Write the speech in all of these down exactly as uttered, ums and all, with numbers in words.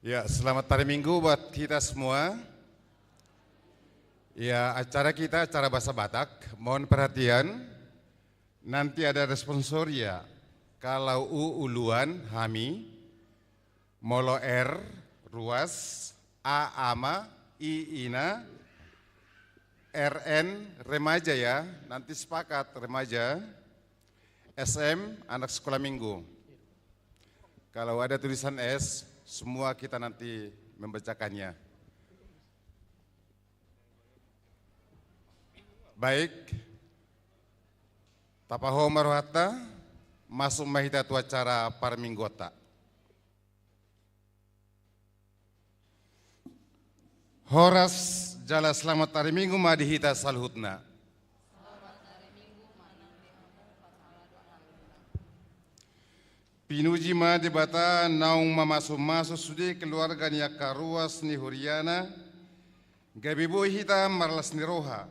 Ya, selamat hari Minggu buat kita semua. Ya, acara kita acara bahasa Batak. Mohon perhatian. Nanti ada responsoria. Kalau U, uluan, hami. Molo R, ruas. A, ama. I, ina. R N, remaja ya. Nanti sepakat remaja. S M, anak sekolah minggu. Kalau ada tulisan S, semua kita nanti membacakannya. Baik. Tapahohom ma rohanta, masuk ma hita tu acara parmingguonta. Horas jala selamat hari Minggu ma di hita saluhutna. Pinuji ma Debata naung mamasumasu sude keluarga ni angka ruas ni huriana, gabe boi hita marlas ni roha,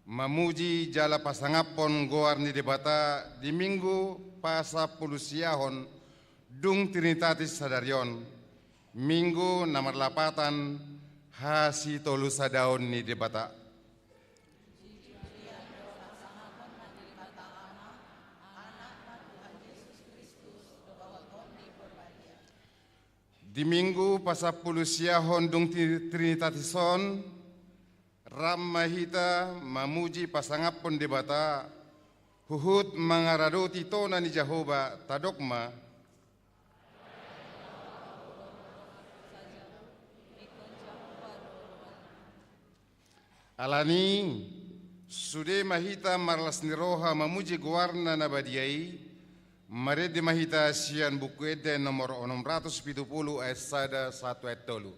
mamuji jala pasangaphon goar ni Debata di Minggu pasampulusiahon dung Trinitatis sadari on, Minggu na marlapatan hasitolusadaon ni Debata. Di Minggu pasampulusiahon dung Tri-, Trinitatis on, rap ma hita mamuji pasangaphon Debata, huhut mangaradoti tona ni Jahowa, tadok ma. Alani, sude ma hita marlas ni roha mamuji goarna na badia i, marende ma hita sian Buku Ende nomor onom ratus pitu pulu ayat sada sahat tu ayat tolu.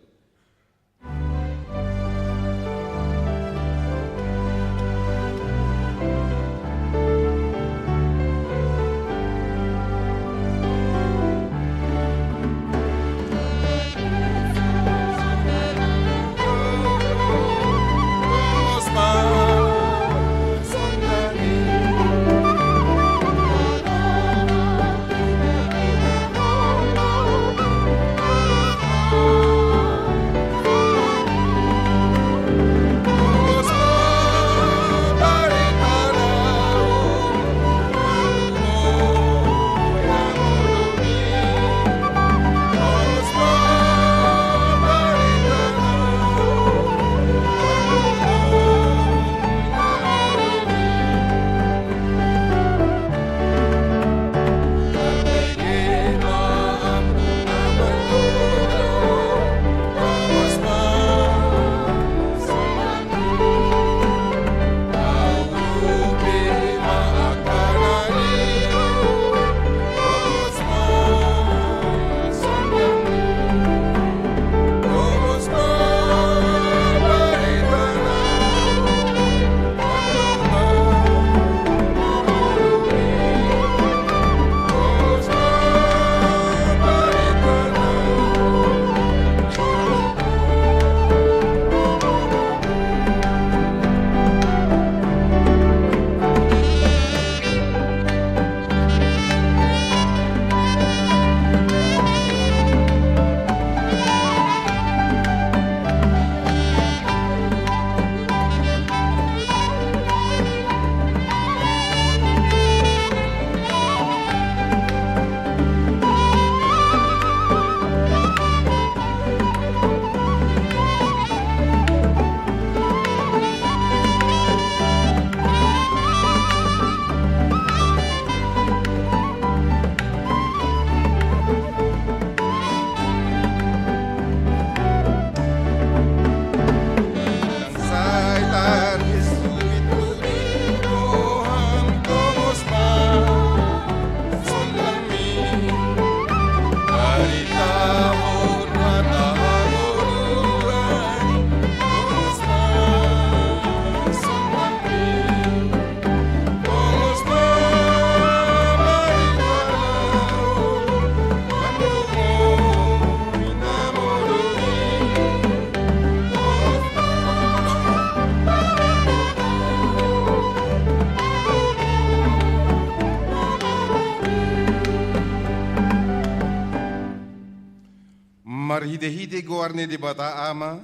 Marhitehite goar ni Debata Ama,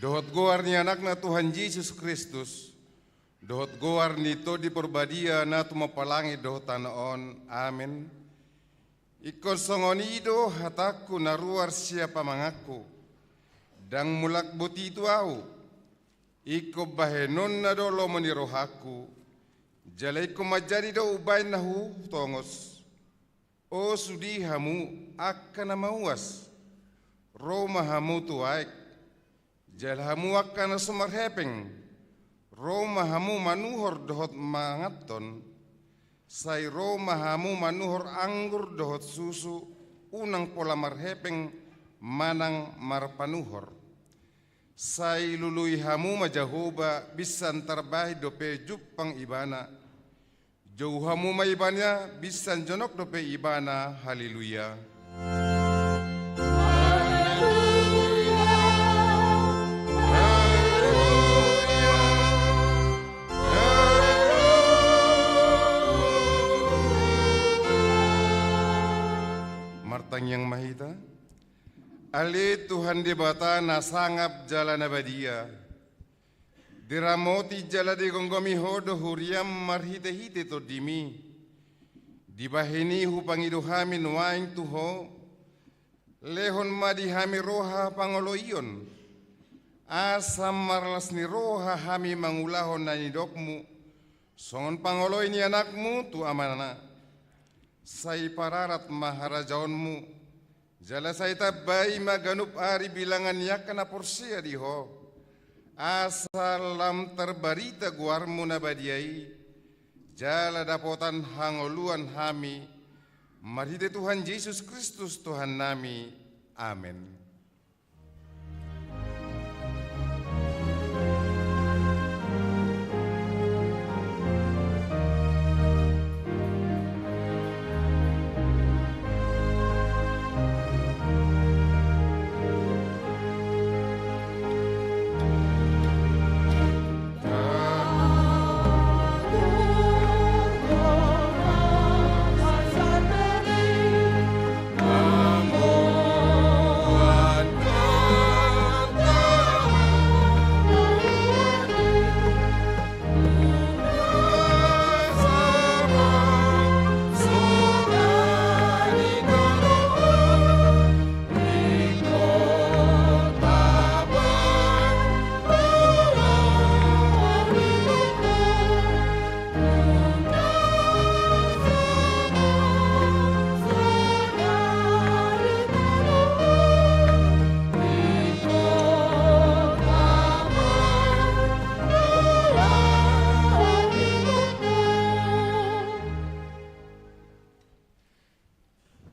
dohot goar ni Anakna Tuhan Jesus Kristus, dohot goar ni Tondi Parbadia na tumompa langit dohot tano on. Amen. Ingkon songon i do hatangku na ruar sian pamanganku. Ndang mulak boti tu ahu. Ingkon bahenonna do lomo ni rohangku. Jala ingkon manjadi do umbahen na hutongos. O sude hamu angka na mauas, ro ma hamu tu aek. Jala hamu angka na so marhepeng, ro ma hamu manuhor dohot manganhon. Sai ro ma hamu manuhor anggur dohot susu, unang pola marhepeng manang marpanuhor. Sai lului hamu ma Jahowa, binsan tarbahen dope jumpang Ibana. Jou hamu ma Ibana, binsan jonok dope Ibana. Haleluya. Martangiang ma hita. Ale Tuhan Debata na sangap jala na badia. Diramoti jala digomgomi Ho do huriaM marhitehite Tondimi. Dibahen i hupangido hami nuaeng tu Ho, lehon ma di hami roha pangoloion, asa marlas ni roha hami mangulahon na nidokMu, songon pangoloi ni AnakMu tu Amana. Sai pararat ma harajaonMu, jala sai tambai ma ganup ari bilangan ni angka na porsea di Ho, asa lam tarbarita goarMu na badia i, jala dapotan hangoluan hami, marhite Tuhan Jesus Kristus Tuhannami. Amen.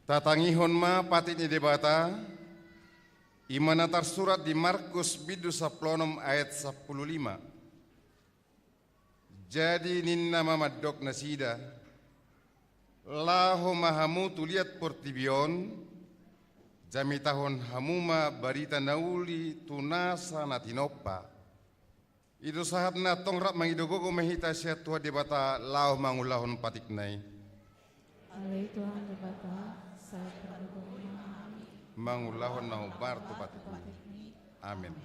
Tatangihon ma patik ni Debata, i ma na tarsurat di Markus bindu sampulu onom ayat sampulu lima. Jadi ninna ma mandok nasida: Laho ma hamu tu liat portibi on, jamitahon hamu ma barita na uli tu nasa na tinompa. I do sahat na tong rap mangido gogo ma hita sian Tuhan Debata laho mangulahon patikna i. Ale Tuhan Debata, sai pargogoi ma hami mangulahon na hombar tu patikmi. Amen.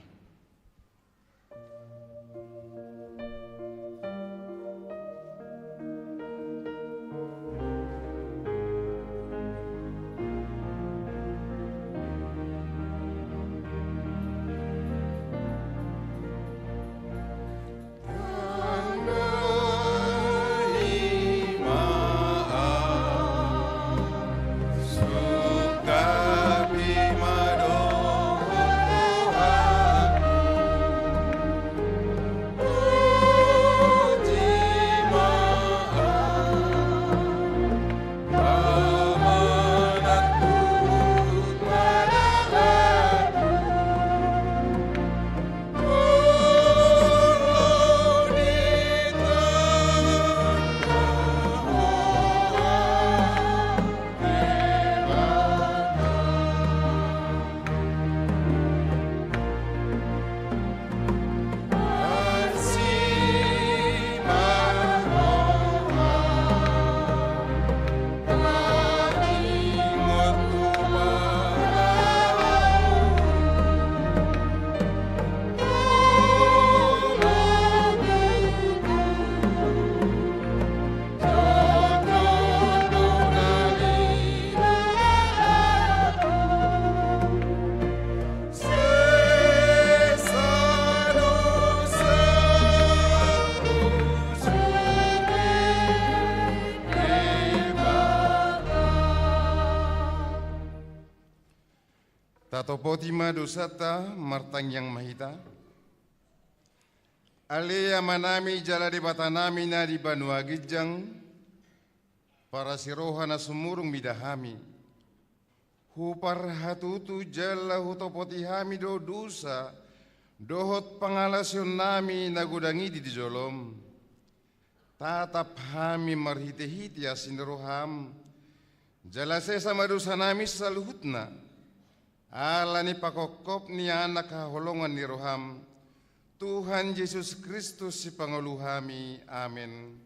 Topoti ma dosanta, martangiang ma hita. Ale Amanami jala Debatanami na di banua ginjang, parasiroha na sumurung mida hami. Huparhatutu jala hutopoti hami do dosa dohot pangalaosionnami na godang i di jolom. Tatap hami marhitehite asi ni roham, jala sesa ma dosanami saluhutna, ala ni panghophop ni Anak haholongan ni roham, Tuhan Jesus Kristus Sipangolu hami. Amen.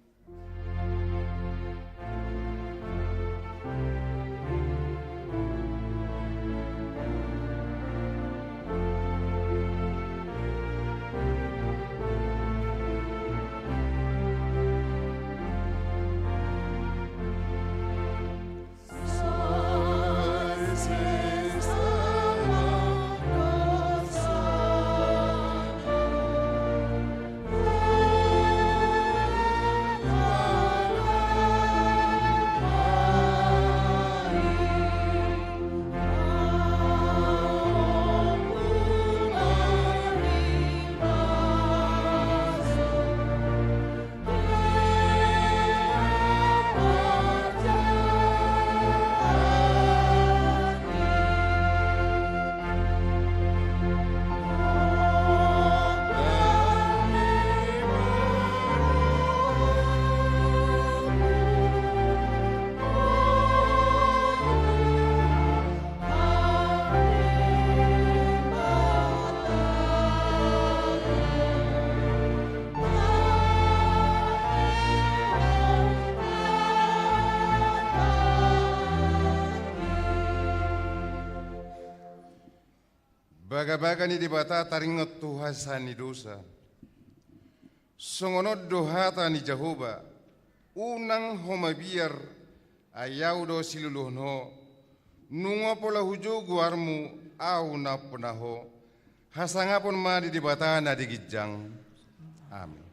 Bagabaga ni Debata taringot tu hasesaan ni dosa. Songon on do hata ni Jahowa: Unang ho mabiar, ai Ahu do siluluhon ho. Nunga pola hujou goarmu, Ahu na ompuna ho. Hasangapon ma di Debata na di ginjang. Amen.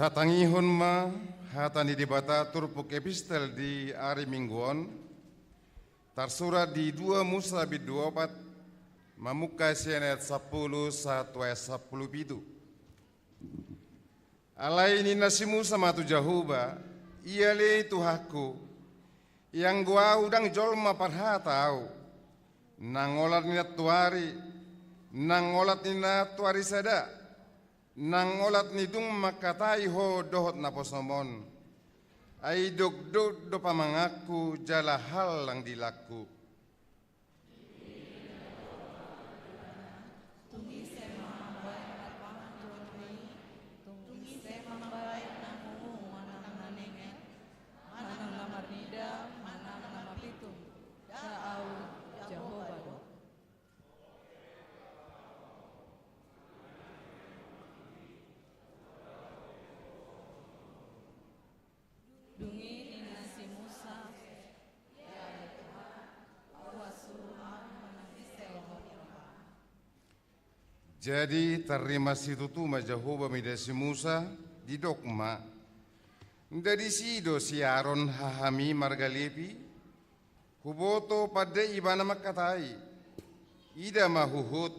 Tatangihon ma hata ni Debata turpuk epistel di ari Minggu on, tarsurat di dua Musa bindu opat, mamungka sian ayat sampulu sahat tu ayat sampulu pitu. Alai ninna si Musa ma tu Jahowa: Ia ale Tuhanku, ianggo ahu ndang jolma parhata ahu, ndang olat ni nantuari, ndang olat ni nantuari sada, ndang olat ni dung mangkatai ho dohot naposom on. Ai dokdok do pamanganku jala hallang dilangku. Tung ise ma mambahen na pangan tu ahu i? Tung ise ma mambahen na hungu manang na nenget, manang na marnida manang na mapitung? Nda ahu, Jahowa do. Jadi tarrimas situtu ma Jahowa mida si Musa, didok ma: Nda disi do si Aron hahami marga Lepi? Huboto pande ibana mangkatai. Ida ma huhut,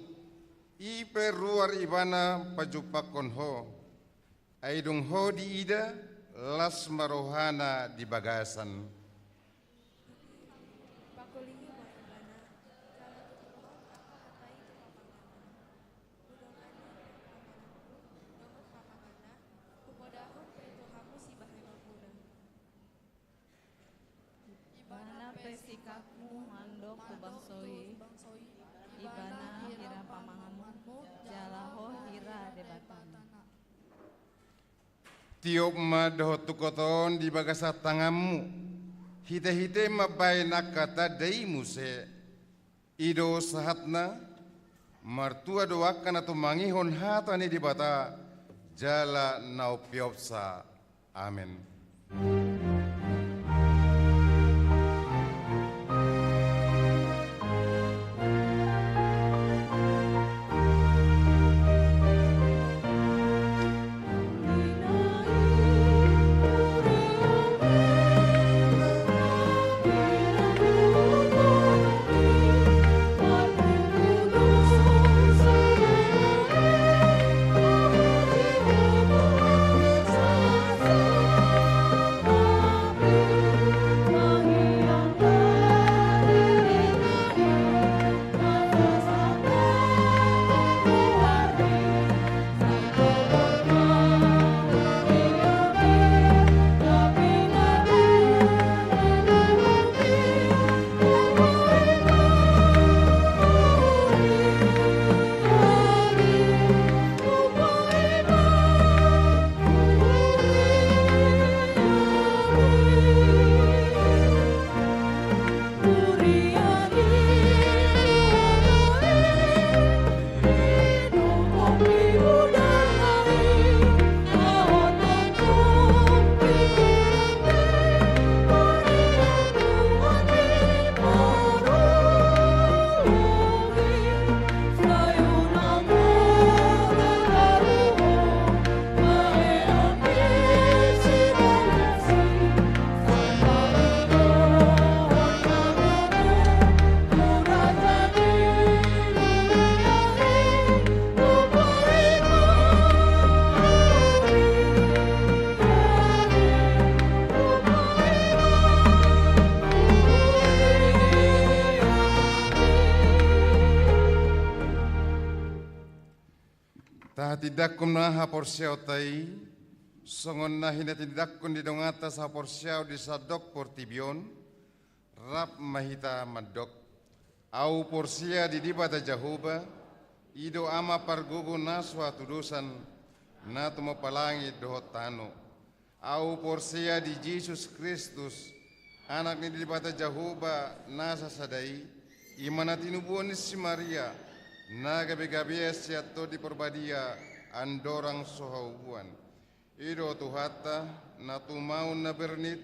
i pe ruar ibana pajumpangkon ho. Ai dung ho diida, las ma rohana di bagasan. Pakulingi ma ibana, jala tutuhon angka hata i tu pamanganna. Hudongani ma pamanganku dohot hapanganna, humodahon pe tu hamu sibahenonmuna. Ibana pe sikapmu mandok tu bangso i, ibana hira pamanganmu, jala ho hira Debatana. Tiop ma dohot tungkot on di bagasan tanganmu, hitehite mambahen angka tanda i muse. I do sahatna, martua do angka na tumangihon hata ni Debata, jala na umpeopsa. Amen. Tahatindangkon ma haporseaonta i, songon na hinatindangkon ni donganta sahaporseaon di sandok portibi on, rap ma hita mandok. Ahu porsea di Debata Jahowa, i do Ama pargogo na so hatudosan, na tumompa langit dohot tano. Ahu porsea di Jesus Kristus, Anak ni Debata Jahowa na sasada i, i ma na tinubuan ni si Maria, na gabegabean sian Tondi Parbadia, andorang so haubuan. I do Tuhanta, na tumaon na bernit,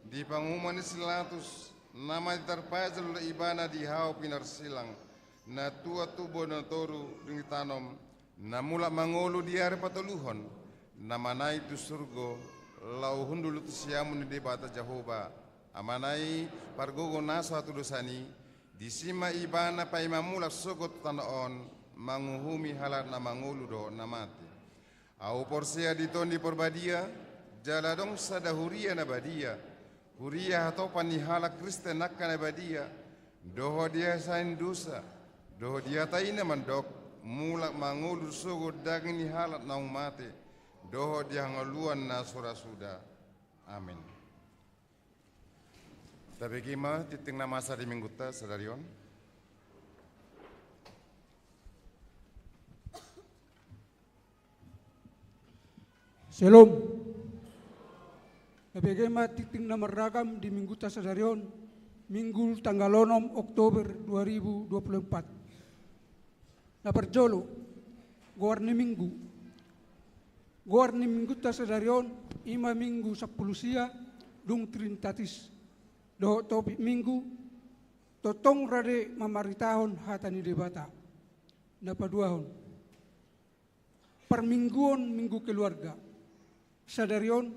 di panguhuman ni si Latus, na mate tarpajal do ibana di hau pinarsilang, na tuat tu banua toru dung ditanom, na mulak mangolu di ari patoluhon, na manaek tu surgo, laho hundul tu siamun ni Debata Jahowa, Amana i pargogo na so hatudosan i, disi ma ibana paima mulak sogot tu tano on, manguhumi halak na mangolu dohot na mate. Ahu porsea di Tondi Parbadia, jala adong sada huria na badia, huria hatopan ni halak Kristen angka na badia, dohot di hasesaan ni dosa, dohot di hata i na mandok, mulak mangolu sogot daging ni halak naung mate, dohot di hangoluan na so ra suda. Amen. Tabege ma tingting na masa di Minggunta sadari on. Syalom. Tabege ma tingting na marragam di Minggunta sadari on, Minggu tanggal onom Oktober dua ribu dua puluh empat. Na parjolo, goar ni Minggu. Goar ni Minggunta sadari on, i ma Minggu sampulu sia, dung Trinitatis. Dohot topik Minggu, tongtong rade mamaritahon hata ni Debata. Na paduahon, Parmingguon Minggu Keluarga. Sadari on,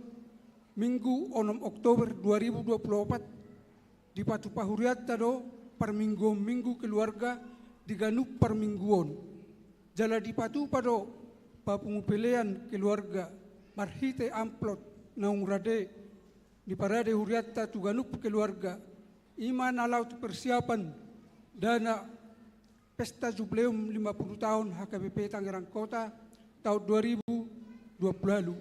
Minggu onom Oktober dua ribu dua puluh opat, dipatupa hurianta do parmingguon Minggu Keluarga di ganup parmingguon. Jala dipatupa do papungu pelean keluarga marhite amplop naung rade diparade hurianta tu ganup keluarga, i ma na laho tu persiapan dana pesta jubileum lima puluh taon H K B P Tangerang Kota taon dua ribu dua puluh ualu.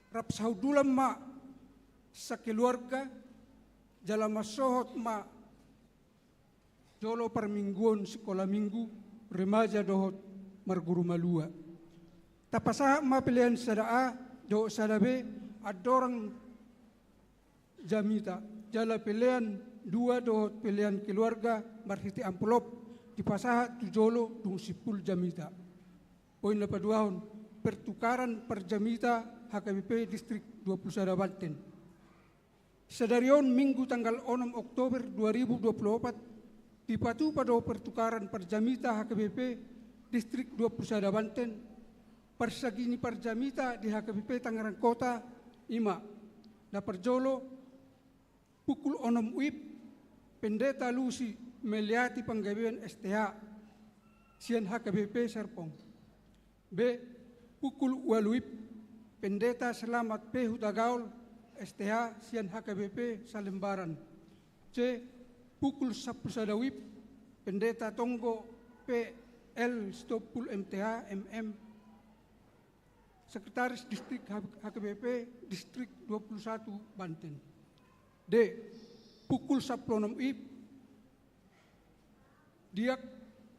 Rap sahundulan ma sakeluarga, jala mansohot ma jolo parmingguon sikola minggu, remaja dohot marguru malua. Tapasahat ma pelean sada A dohot sada B andorang jamita, jala pelean dua dohot pelean keluarga marhite amplop dipasahat tu jolo dung simpul jamita. Poin na paduahon, pertukaran parjamita H K B P Distrik dua puluh sada Banten. Sadari on Minggu tanggal onom Oktober dua ribu dua puluh opat, dipatupa do pertukaran parjamita H K B P Distrik dua puluh sada Banten. Parsagini parjamita di H K B P Tangerang Kota, i ma: na parjolo, pukul onom WIB, Pendeta Lusi Meliati Panggabean S T H sian H K B P Serpong. B, pukul ualu WIB, Pendeta Selamat P Hutagaol S T H sian H K B P Salembaran. C, pukul sampulu sada WIB, Pendeta Tonggo P L Sitompul M T H M M, Sekretaris Distrik H K B P Distrik dua puluh satu Banten. D, pukul sampulu onom WIB, Diak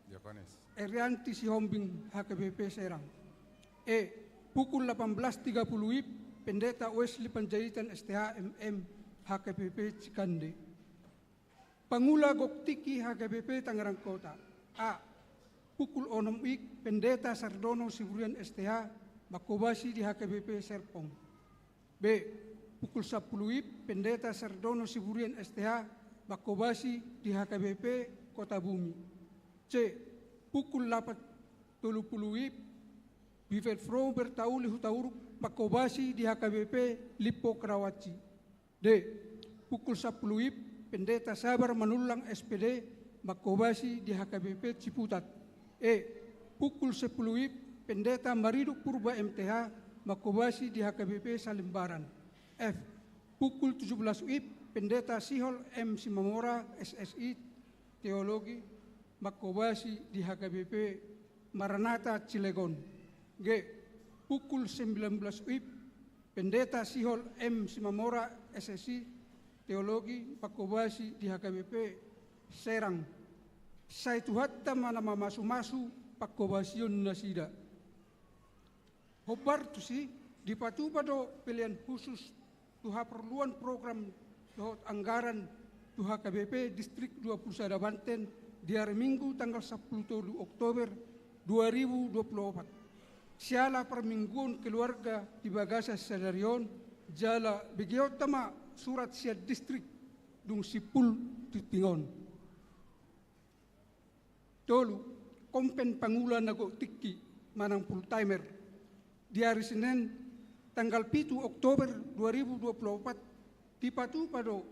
Diakones Erianti Sihombing H K B P Serang. E, pukul delapan belas tiga puluh WIB, Pendeta Wesley Panjaitan S T H M M H K B P Cikande. Pangula gok tingki H K B P Tangerang Kota. A, pukul onom WIB, Pendeta Sardono Siburian S T H, mangkobasi di H K B P Serpong. B, pukul sampulu WIB, Pendeta Sardono Siburian S T H, mangkobasi di H K B P Kota Bumi. C, pukul lapan tolu puluh WIB, Bibelvrouw Bertauli Hutauruk, mangkobasi di H K B P Limpo Karawaci. D, pukul sampulu WIB, Pendeta Sabar Manullang S P D, mangkobasi di H K B P Ciputat. E, pukul sampulu WIB, Pendeta Mariduk Purba M T H, mangkobasi di H K B P Salembaran. F, pukul tujuh belas WIB, Pendeta Sihol M Simamora S S I, Teologi, mangkobasi di H K B P Maranatha Cilegon. G, pukul sembilan belas WIB, Pendeta Sihol M Simamora S S I, Teologi, mangkobasi di H K B P Serang. Sai Tuhanta ma na mamasumasu pangkobasion nasida. Hombar tusi, dipatupa do pelean khusus tu haporluan program dohot anggaran tu H K B P Distrik dua puluh sada Banten di ari Minggu tanggal sampulu tolu Oktober dua ribu dua puluh opat. Siala parmingguon keluarga di bagasan sadari on, jala begeonta ma surat sian distrik dung simpul tingting on. Tolu, konven pangula na gok tingki manang full timer. Di ari Senen tanggal pitu Oktober dua ribu dua puluh opat, dipatupa do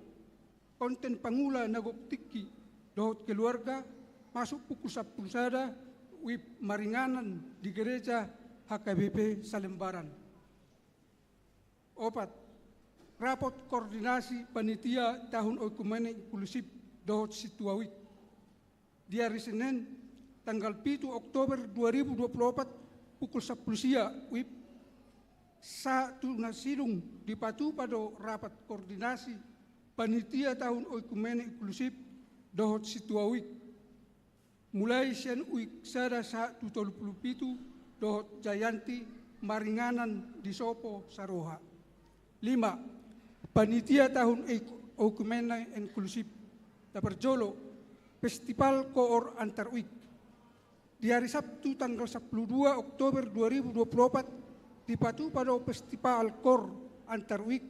konven pangula na gok tingki dohot keluarga masuk pukul sampulu sada WIB maringanan di gereja H K B P Salembaran. Opat, rapot koordinasi panitia tahun oikumene inklusif dohot sintua wijk. Di ari Senen tanggal pitu Oktober dua ribu dua puluh opat pukul sampulu sia WIB, sahat tu na sidung dipatupa do rapat koordinasi panitia tahun oikumene inklusif dohot sintua wijk. Mulai sian wijk sada sahat tu tolu puluh pitu dohot Jayanti maringanan di Sopo Saroha. Lima, panitia tahun oikumene inklusif. Na parjolo, festival koor antar wijk. Di ari Sabtu tanggal sampulu dua Oktober dua ribu dua puluh opat, dipatupa do festival koor antar wijk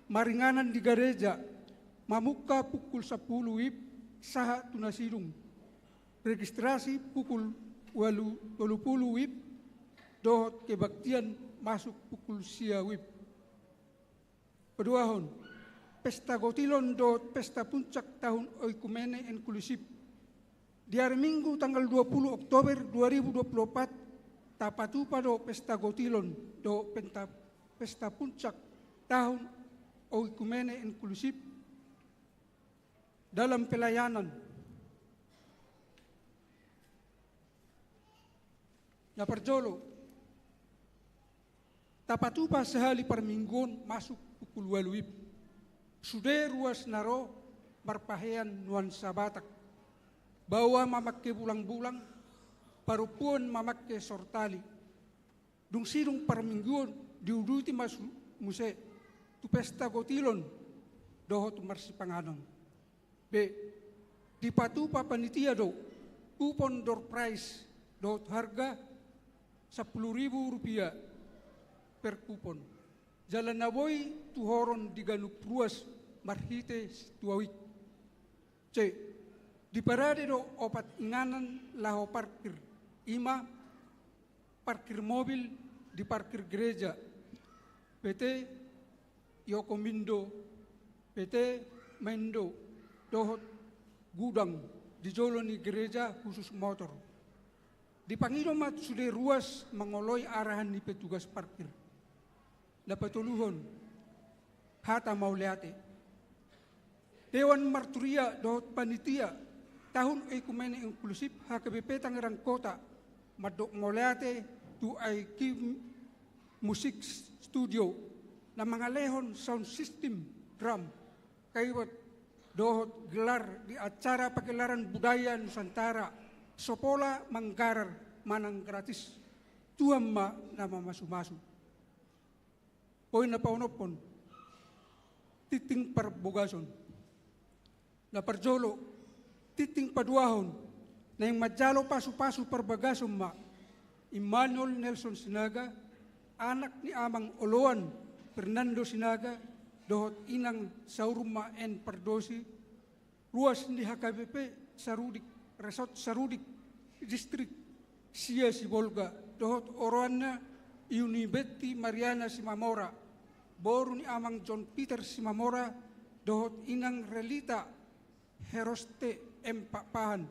maringanan di gareja, mamungka pukul sampulu WIB sahat tu na sidung. Registrasi pukul ualu tolu puluh WIB dohot kebaktian masuk pukul sia wib. Paduahon, pesta gotilon dohot pesta puncak tahun oikumene inklusif. Di ari Minggu tanggal dua puluh Oktober dua ribu dua puluh opat, tapatupa do pesta gotilon dohot penta-, pesta puncak tahun oikumene inklusif dalam pelayanan. Na parjolo, tapatupa sahali parmingguon masuk pukul ualu wib. Sude ruas na ro marpahean nuansa Batak. Baoa mamangke bulang-bulang, parompuan mamangke sortali. Dung sidung parmingguon diuduti ma su-, muse tu pesta gotilon dohot marsipanganon. Be, dipatupa panitia do kupon door prize dohot harga sampulu ribu rupiah per kupon. Jala na boi tuhoron di ganup ruas marhite sintua wik. C. Diparade do opat inganan laho parkir, i ma parkir mobil di parkir gereja, P T Yokomindo, P T Maindo, dohot gudang di jolo ni gereja khusus motor. Dipangido ma sude ruas mangoloi arahan ni petugas parkir. Na patoluhon, hata mauliate. Dewan marturia dohot panitia tahun oikumene inklusif H K B P Tangerang Kota mandok mauliate tu Aiki Music Studio na mangalehon sound system, drum, keyboard, dohot gelar di acara pagelaran budaya Nusantara, so pola manggarar manang gratis. Tuhan ma na mamasumasu. Poin na paonomhon, tingting parbogason. Na parjolo, tingting paduahon, naeng manjalo pasupasu parbagason ma Immanuel Nelson Sinaga, anak ni amang oloan Fernando Sinaga, dohot inang Saurma N Pardosi, ruas ni H K B P Sarudik, Resort Sarudik, Distrik sia Sibolga, dohot oroanna Yuni Betti Mariana Simamora, boru ni amang John Peter Simamora, dohot inang Relita Heroste M Pakpahan,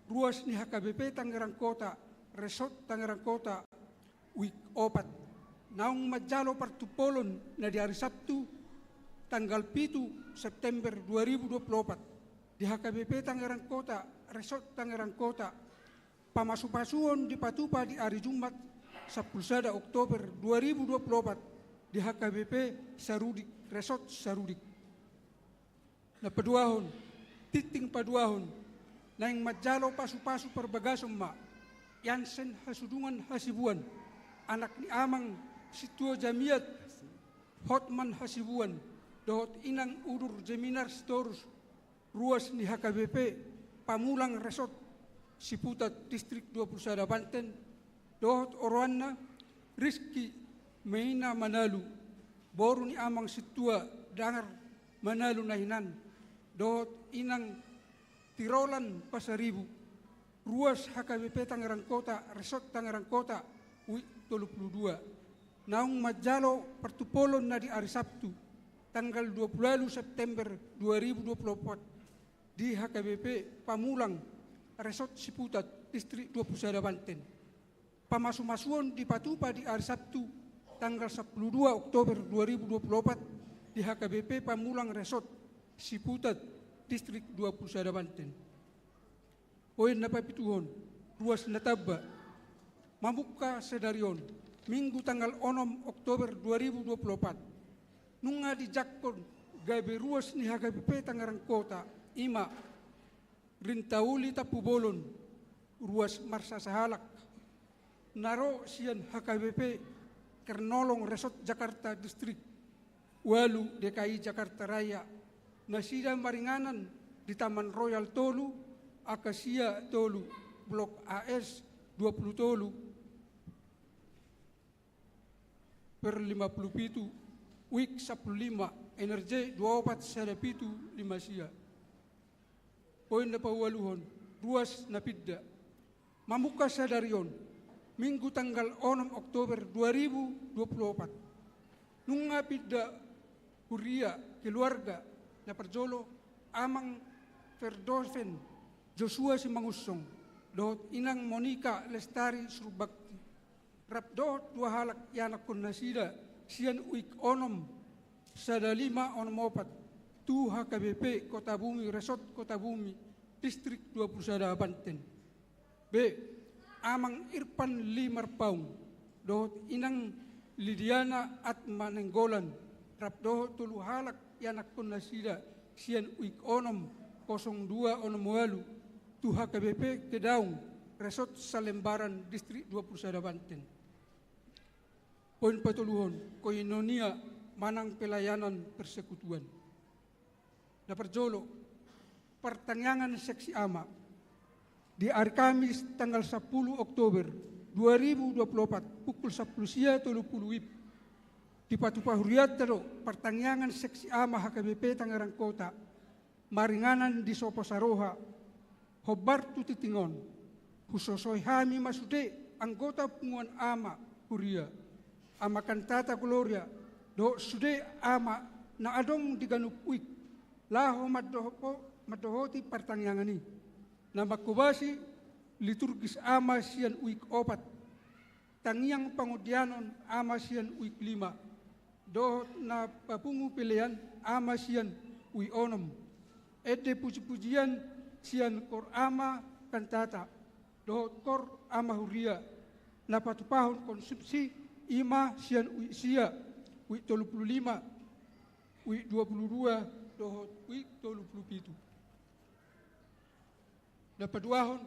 ruas ni H K B P Tangerang Kota, Resort Tangerang Kota, wik opat. Naung manjalo partumpolon na di ari Sabtu, tanggal pitu September dua ribu dua puluh opat, di H K B P Tangerang Kota, Resort Tangerang Kota. Pamasupasuon dipatupa di ari Jumat, sampulu sada Oktober dua ribu dua puluh opat, di H K B P Sarudik, Resort Sarudik. Na paduahon, tingting paduahon, naeng manjalo pasupasu parbagason ma Jansen Hasudungan Hasibuan, anak ni amang Sintua Jamiat Hotman Hasibuan, dohot inang Udur Jeminar Sitorus, ruas ni H K B P Pamulang Resort Siputat, Distrik dua puluh sada Banten, dohot oroanna Rizky Meina Manalu, boru ni amang Sintua Dangar Manalu na hinan, dohot inang Tirolan Pasaribu, ruas H K B P Tangerang Kota, Resort Tangerang Kota, wik tolu puluh dua. Naung manjalo partumpolon na di ari Sabtu, tanggal dua puluh ualu September dua ribu dua puluh opat, di H K B P Pamulang, Resort Siputat, Distrik dua puluh sada Banten. Pamasumasuon dipatupa di ari Sabtu, tanggal sampulu dua Oktober dua ribu dua puluh opat, di H K B P Pamulang Resort Siputat, Distrik dua puluh sada Banten. Poin na papituhon, ruas na tamba. Mamungka sadari on, Minggu tanggal onom Oktober dua ribu dua puluh opat, nunga dijangkon gabe ruas ni H K B P Tangerang Kota, i ma Rintauli Tampubolon, ruas marsasahalak, na ro sian H K B P Kernolong Resort Jakarta, Distrik ualu D K I Jakarta Raya, nasida maringanan di Taman Royal tolu, Akasia tolu, Blok A S dua puluh tolu per lima puluh pitu, wik sampulu lima, N R J dua opat sada pitu lima sia. Poin na paualuhon, ruas na pinda. Mamungka sadari on, Minggu tanggal onom Oktober dua ribu dua puluh opat. Nunga pinda huria keluarga, na parjolo Amang Ferdoven Joshua Simangunsong dohot Inang Monika Lestari Surbakti, rap dohot dua halak ianakkonnasida sian uik onom sada lima onom opat tu H K B P Kotabumi, Resort Kotabumi, Distrik dua puluh sada Banten. B. Amang Irfan Li Marpaung dohot Inang Lidiana Atma Nainggolan, rap dohot tolu halak ianakkonnasida sian uik onom kosong dua onom ualu tu H K B P Kedaung, Resort Salembaran, Distrik dua puluh sada Banten. Poin patoluhon, koinonia manang pelayanan persekutuan. Na parjolo, partangiangan seksi ama. Di ari Kamis tanggal sapuluh Oktober dua ribu dua puluh opat, pukul sapuluh sia tolu puluh wib, dipatupa hurianta do partangiangan seksi ama H K B P Tangerang Kota, maringanan di sopo saroha. Hombar tu tingting on, husosohi hami ma sude anggota punguan ama huria, Ama Kantata Gloria, dohot sude ama na adong di ganup uik, laho mandoho-, mandohoti partangiangan i, na manghobasi liturgis ama sian uik opat, tangiang pangondianon ama sian uik lima, dohot na papungu pelean ama sian uik onom, ende pujipujian sian kor ama kantata dohot kor ama huria, na patupahon konsumsi i ma sian uik sia, uik tolu puluh lima, uik dua puluh dua dohot uik tolu puluh pitu. Na paduahon,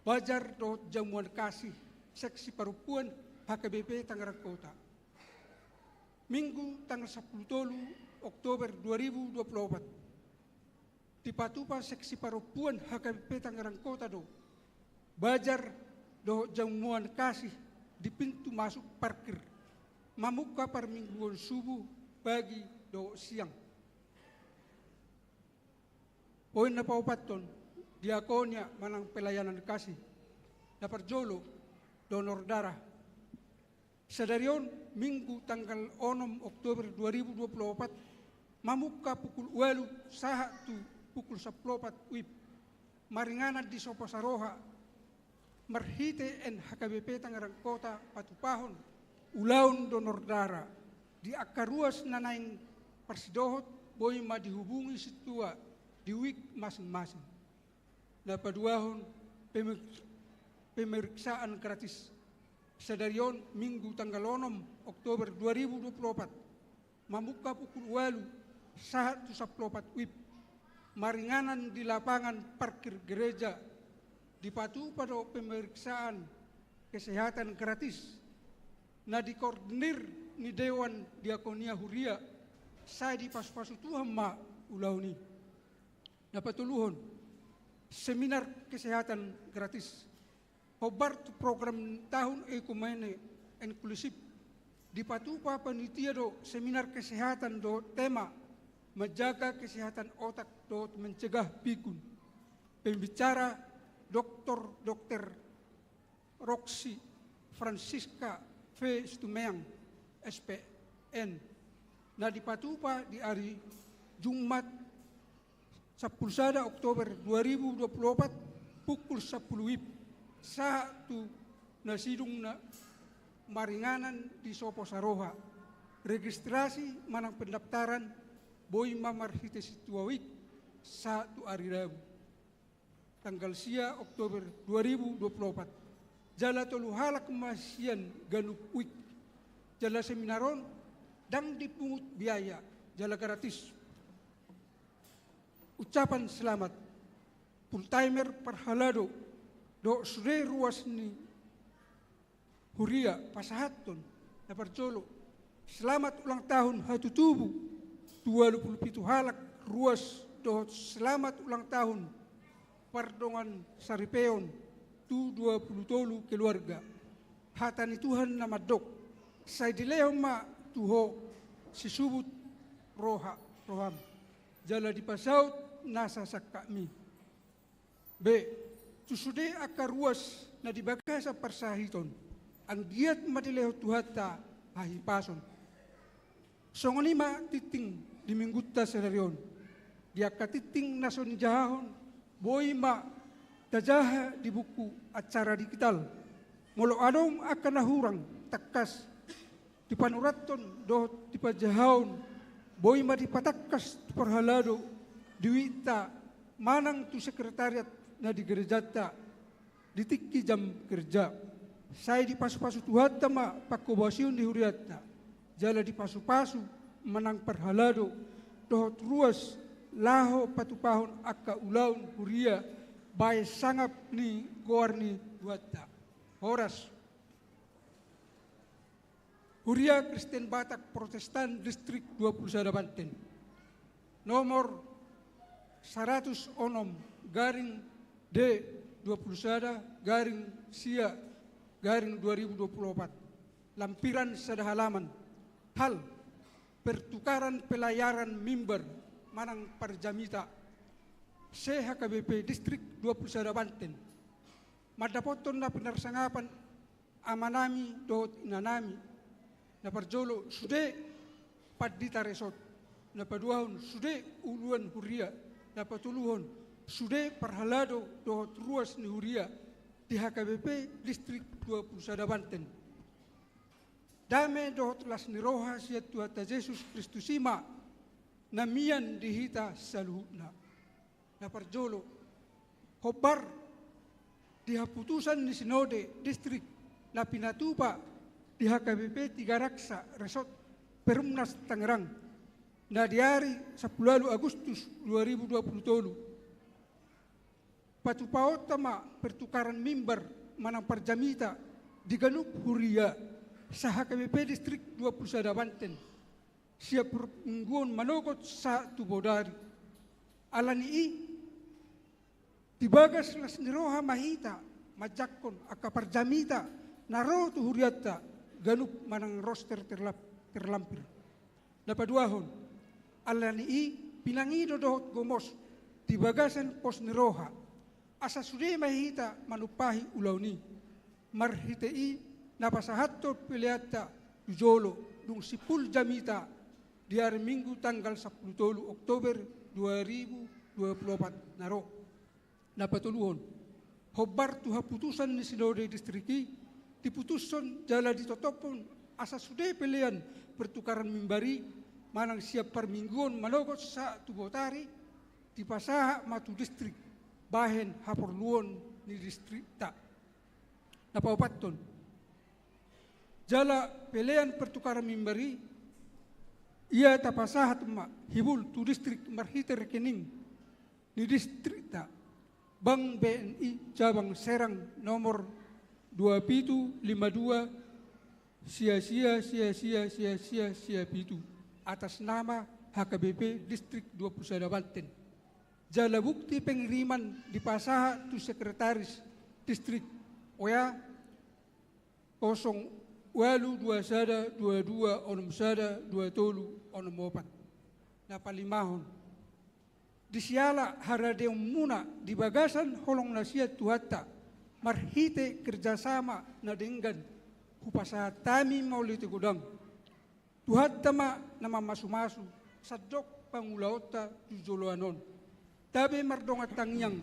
bazar dohot jamuan kasih seksi parompuan H K B P Tangerang Kota. Minggu tanggal sapuluh tolu Oktober dua ribu dua puluh opat, dipatupa seksi parompuan H K B P Tangerang Kota do bazar dohot jamuan kasih di pintu masuk parkir, mamungka parmingguon subuh, pagi dohot siang. Poin na paopathon, diakonia manang pelayanan kasih. Na parjolo, donor darah. Sadari on, Minggu tanggal onom Oktober dua ribu dua puluh opat, mamungka pukul ualu sahat tu pukul sapuluh opat wib, maringanan di sopo saroha, marhite N H K B P Tangerang Kota patupahon ulaon donor darah di angka ruas na naeng parsidohot, boi ma dihubungi sintua di uik masing-masing. Na paduahon, pemer-, pemeriksaan gratis. Sadari on, Minggu tanggal onom Oktober dua ribu dua puluh opat, mamungka pukul ualu sahat tu sapuluh opat wib, maringanan di lapangan parkir gereja, dipatupa do pemeriksaan kesehatan gratis na dikoordinir ni Dewan Diakonia Huria, sai dipasupasu Tuhan ma ulaon i. Na patoluhon, seminar kesehatan gratis. Hombar tu program tahun ekumene inklusif, dipatupa panitia do seminar kesehatan dohot tema menjaga kesehatan otak dohot mencegah pikun. Pembicara, Doktor Dokter Roxy Francisca V Stumeang, S P N, na dipatupa di ari Jumat, sapuluh sada Oktober dua ribu dua puluh opat, pukul sapuluh wib, sahat tu na sidung na maringanan di sopo saroha. Registrasi manang pendaftaran boi ma marhite sintua uik sahat tu ari Rabu, tanggal sia Oktober dua ribu dua puluh opat. Jala tolu halak ma sian ganup uik. Jala seminar on ndang dipungut biaya, jala gratis. Ucapan selamat, full timer parhalado dohot sude ruas ni huria pasahathon. Na parjolo, selamat ulang tahun hatutubu tu ualu pulu pitu halak ruas dohot selamat ulang tahun pardongan saripeon tu dua pulu tolu keluarga. Hata ni Tuhan na mandok, sai dilehon ma tu ho sisubut roha, roham, jala dipasaut nasa sangkapmi. B. Tu sude angka ruas na di bagasan parsahiton, anggiat ma dilehon Tuhanta hahipason. Songon i ma tingting di Minggunta sadari on. Di angka tingting na so nijahahon, boi ma tajaha di buku acara digital. Molo adong angka na hurang tangkas dipanurathon dohot dipajahaon, boi ma dipatangkas tu parhalado di uikta manang tu sekretariat na di gerejanta di tingki jam kerja. Sai dipasupasu Tuhanta ma panghobasion ni hurianta, jala dipasupasu manang parhalado dohot ruas laho patupahon angka ulaon huria bahen sangap ni goar ni Tuhanta. Horas. Huria Kristen Batak Protestan Distrik dua puluh sada Banten. Nomor saratus onom garing D dua puluh sada garing sia garing dua ribu dua puluh opat. Lampiran sada halaman. Hal: pertukaran pelayaran mimbar manang parjamita se-H K B P Distrik dua puluh sada Banten. Mandapothon na pinarsangapan amanami dohot inanami. Na parjolo, sude pandita resort. Na paduahon, sude uluan huria. Na patoluhon, sude parhalado dohot ruas ni huria di H K B P Distrik dua puluh sada Banten. Dame dohot las ni roha sian Tuhanta Jesus Kristus i ma na mian di hita saluhutna. Na parjolo, hombar di haputusan ni Sinode Distrik na pinatupa di H K B P Tigaraksa Resort Perumnas Tangerang, na di ari sampulu ualu Agustus dua ribu dua puluh tolu. Patupaonta ma pertukaran mimbar manang parjamita di ganup huria se-H K B P Distrik dua puluh sada Banten. Sian parmingguon manogot sahat tu bodari. Ala ni i, di bagas las ni roha ma hita manjangkon angka parjamita na ro tu hurianta ganup manang roster terlap-, terlampir. Na paduahon, ala ni i pinangido dohot gomos di bagasan pos ni roha. Asa sude ma hita manumpahi ulaon i. Marhite i na pasahathon peleanta tu jolo dung simpul jamita di ari Minggu tanggal sampulu tolu Oktober dua ribu dua puluh opat na ro. Na patoluhon, hombar tu haputusan ni Sinode Distrik i, diputushon jala ditotophon asa sude pelean pertukaran mimbar i manang sian parmingguon manogot sahat tu bodari, dipasahat ma tu distrik bahen haporluon ni distrikta. Na paopathon, jala pelean pertukaran mimbar i, ia tapasahat ma hibul tu distrik marhite rekening ni distrikta, Bank B N I Cabang Serang nomor dua pitu lima dua sia sia sia sia sia sia sia pitu, atas nama H K B P Distrik dua puluh sada Banten. Jala bukti pengiriman dipasahat tu sekretaris distrik, W A kosong ualu dua sada dua dua onom sada dua tolu onom opat. Na palimahon, di siala haradeonmuna di bagasan holong na sian Tuhanta, marhite kerjasama na denggan, hupasahat hami mauliate godang. Tuhanta ma na mamasumasu sandok pangulaonta tu joloan on. Tabe mardongan tangiang,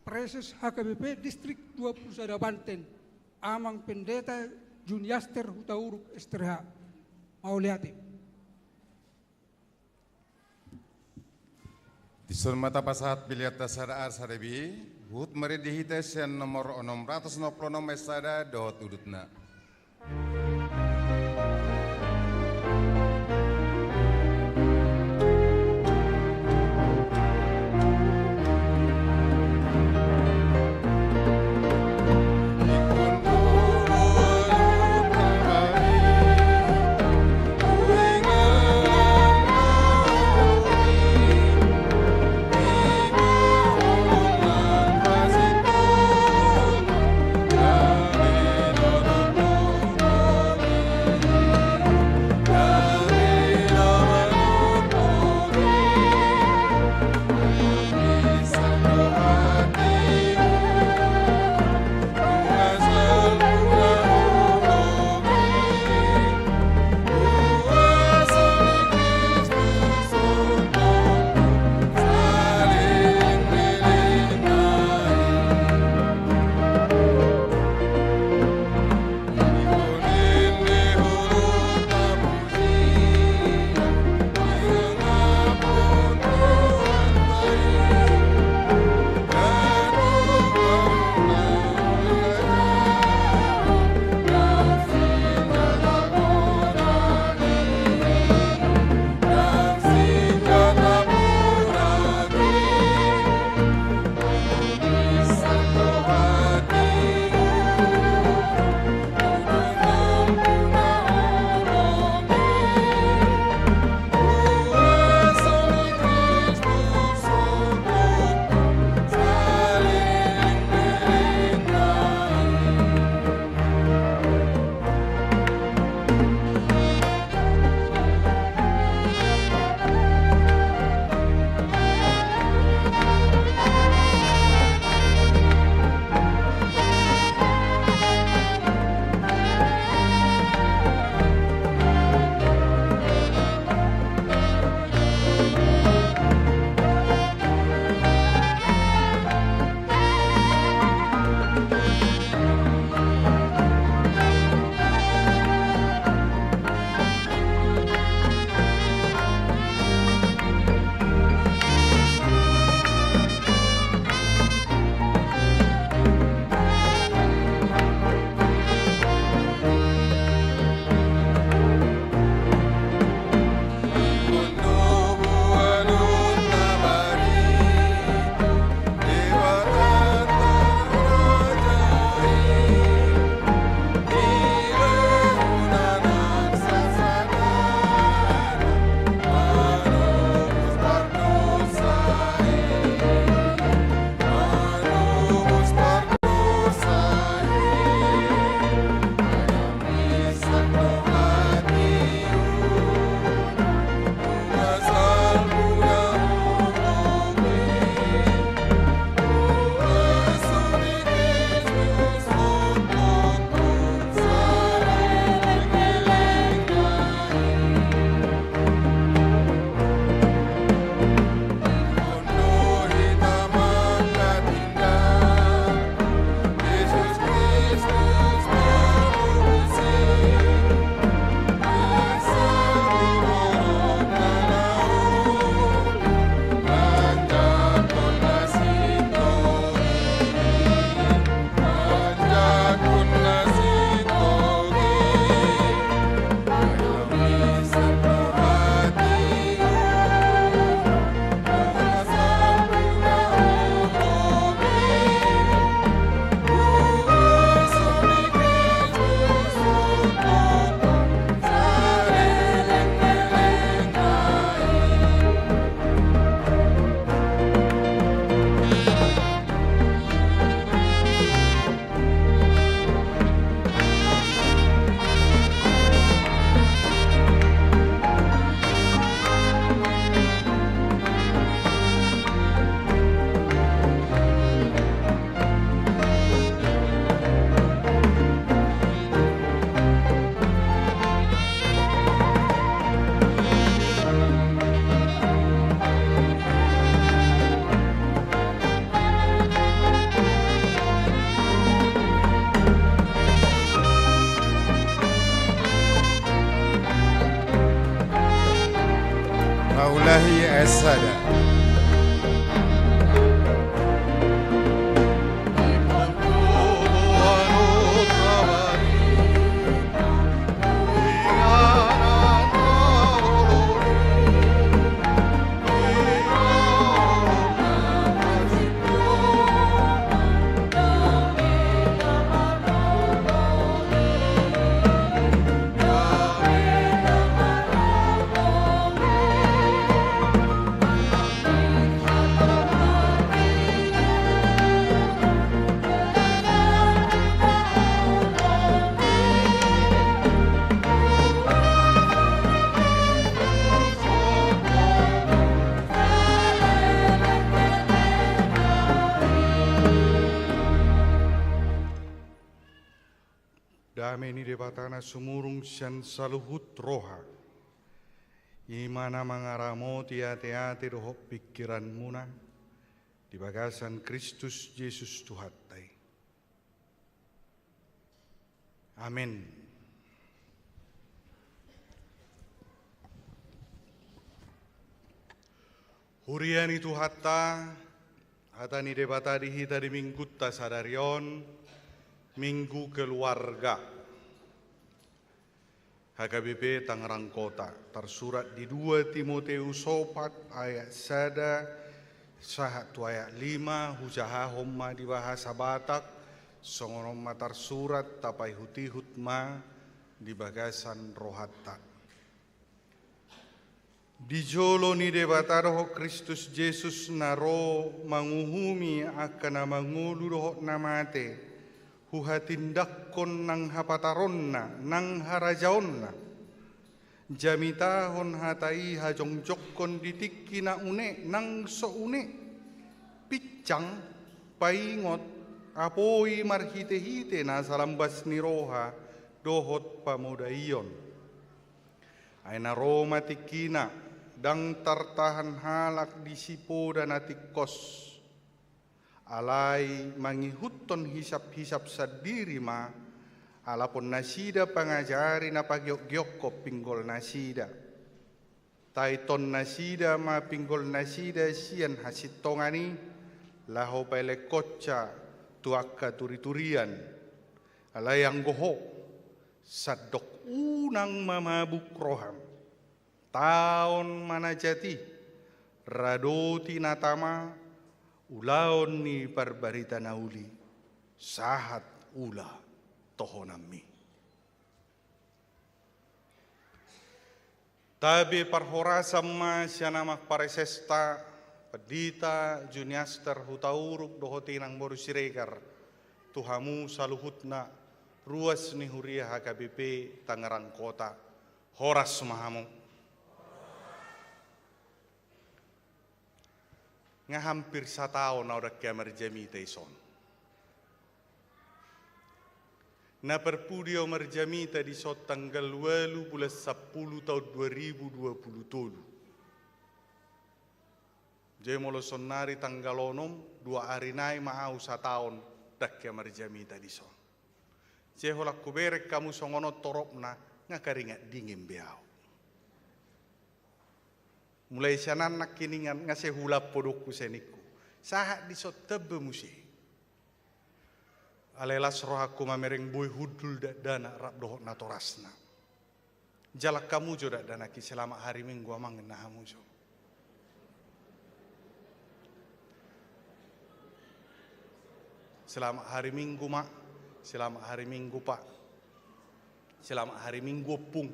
Praeses H K B P Distrik dua puluh sada Banten, Amang Pendeta Juniaster Hutauruk, S T R H. Mauliate. Dison ma tapasahat peleanta sada ari sada be, huhut marende hita sian nomor onom ratus onom pulu onom ayat sada dohot udutna. sada. Dame ni Debata na sumurung sian saluhut roha, i ma na mangaramoti ateate dohot pingkiranmuna di bagasan Kristus Jesus Tuhanta i. Amen. Huria ni Tuhanta, hata ni Debata di hita di Minggunta sadari on, Minggu Keluarga. H K B P Tangerang Kota, tarsurat di dua Timoteus opat ayat sada sahat tu ayat lima, hujahahon ma di bahasa Batak, songon on ma tarsurat, tapaihutihut ma di bagasan rohanta. Di jolo ni Debata dohot Kristus Jesus na ro manguhumi angka na mangolu dohot na mate, huhatindanghon nang hapataronna nang harajaonna. Jamitahon hata i hajongjongkon di tingki na une nang so une, pinsang, paingot, apoi marhitehite nasa lambas ni roha dohot pamodaion. Ai na ro ma tingkina, ndang tartahan halak di sipoda na tingkos. Alai mangihuthon hisaphisap sandiri ma, alapon nasida pangajari na pagiokgiokkon pinggol nasida. Taithon nasida ma pinggol nasida sian hasintongan i, laho paelekkonsa tu angka turiturian. Alai anggo ho, sandok unang mamabuk roham. Taon ma na jat i, radoti na tama, ulaon ni parbarita na uli, sahat ula tohonanmi. Tabe parhorasan ma sian amang paresesta, Pandita Juniaster Hutauruk dohot inang boru Siregar, tu hamu saluhutna, ruas ni huria H K B P Tangerang Kota, horas ma hamu. Nga hampir sataon ahu ndang hea marjamita dison. Na parpudi ahu marjamita dison tanggal ualu bulan sampulu taon dua ribu dua pulu tolu. Jadi molo sonnari tanggal onom, dua ari nai ma ahu sataon ndang hea marjamita dison. Jadi holan hubereng hamu songon on toropna, nga karingat dingin be ahu. Mulai sian an nangkiningan nga sai huula podokku sai ningku. Sahat dison tamba muse. Alai las rohangku mamereng boi hundul dakdanak rap dohot natorasna. Jala hamu jo dakdanak i selamat hari Minggu amang ninna hamu jo. Selamat hari Minggu mak, selamat hari Minggu pak, selamat hari Minggu ompung.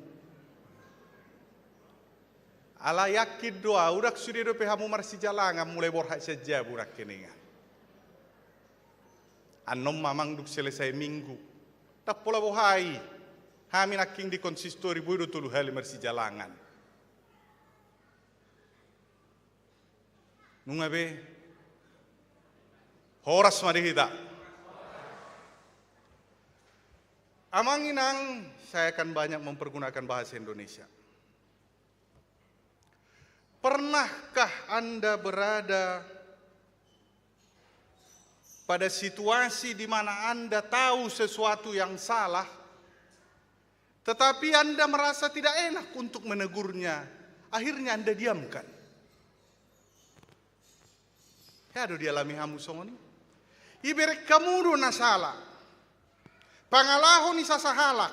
Ala yakin do ahu ndang sude dope hamu marsijalangan mulai borhat sian jabu nangkiningan. Annon ma amang dung selesai minggu. Ndang pola boha i. Hami nangkin di konsistori boi do tolu hali marsijalangan. Nunga be. Horas ma di hita. Amang inang, saya akan banyak mempergunakan bahasa Indonesia. Pernahkah Anda berada pada situasi di mana Anda tahu sesuatu yang salah, tetapi Anda merasa tidak enak untuk menegurnya, akhirnya Anda diamkan? Hea do dialami hamu songon i? Ibereng hamu do na sala, pangalaho ni sasahalak.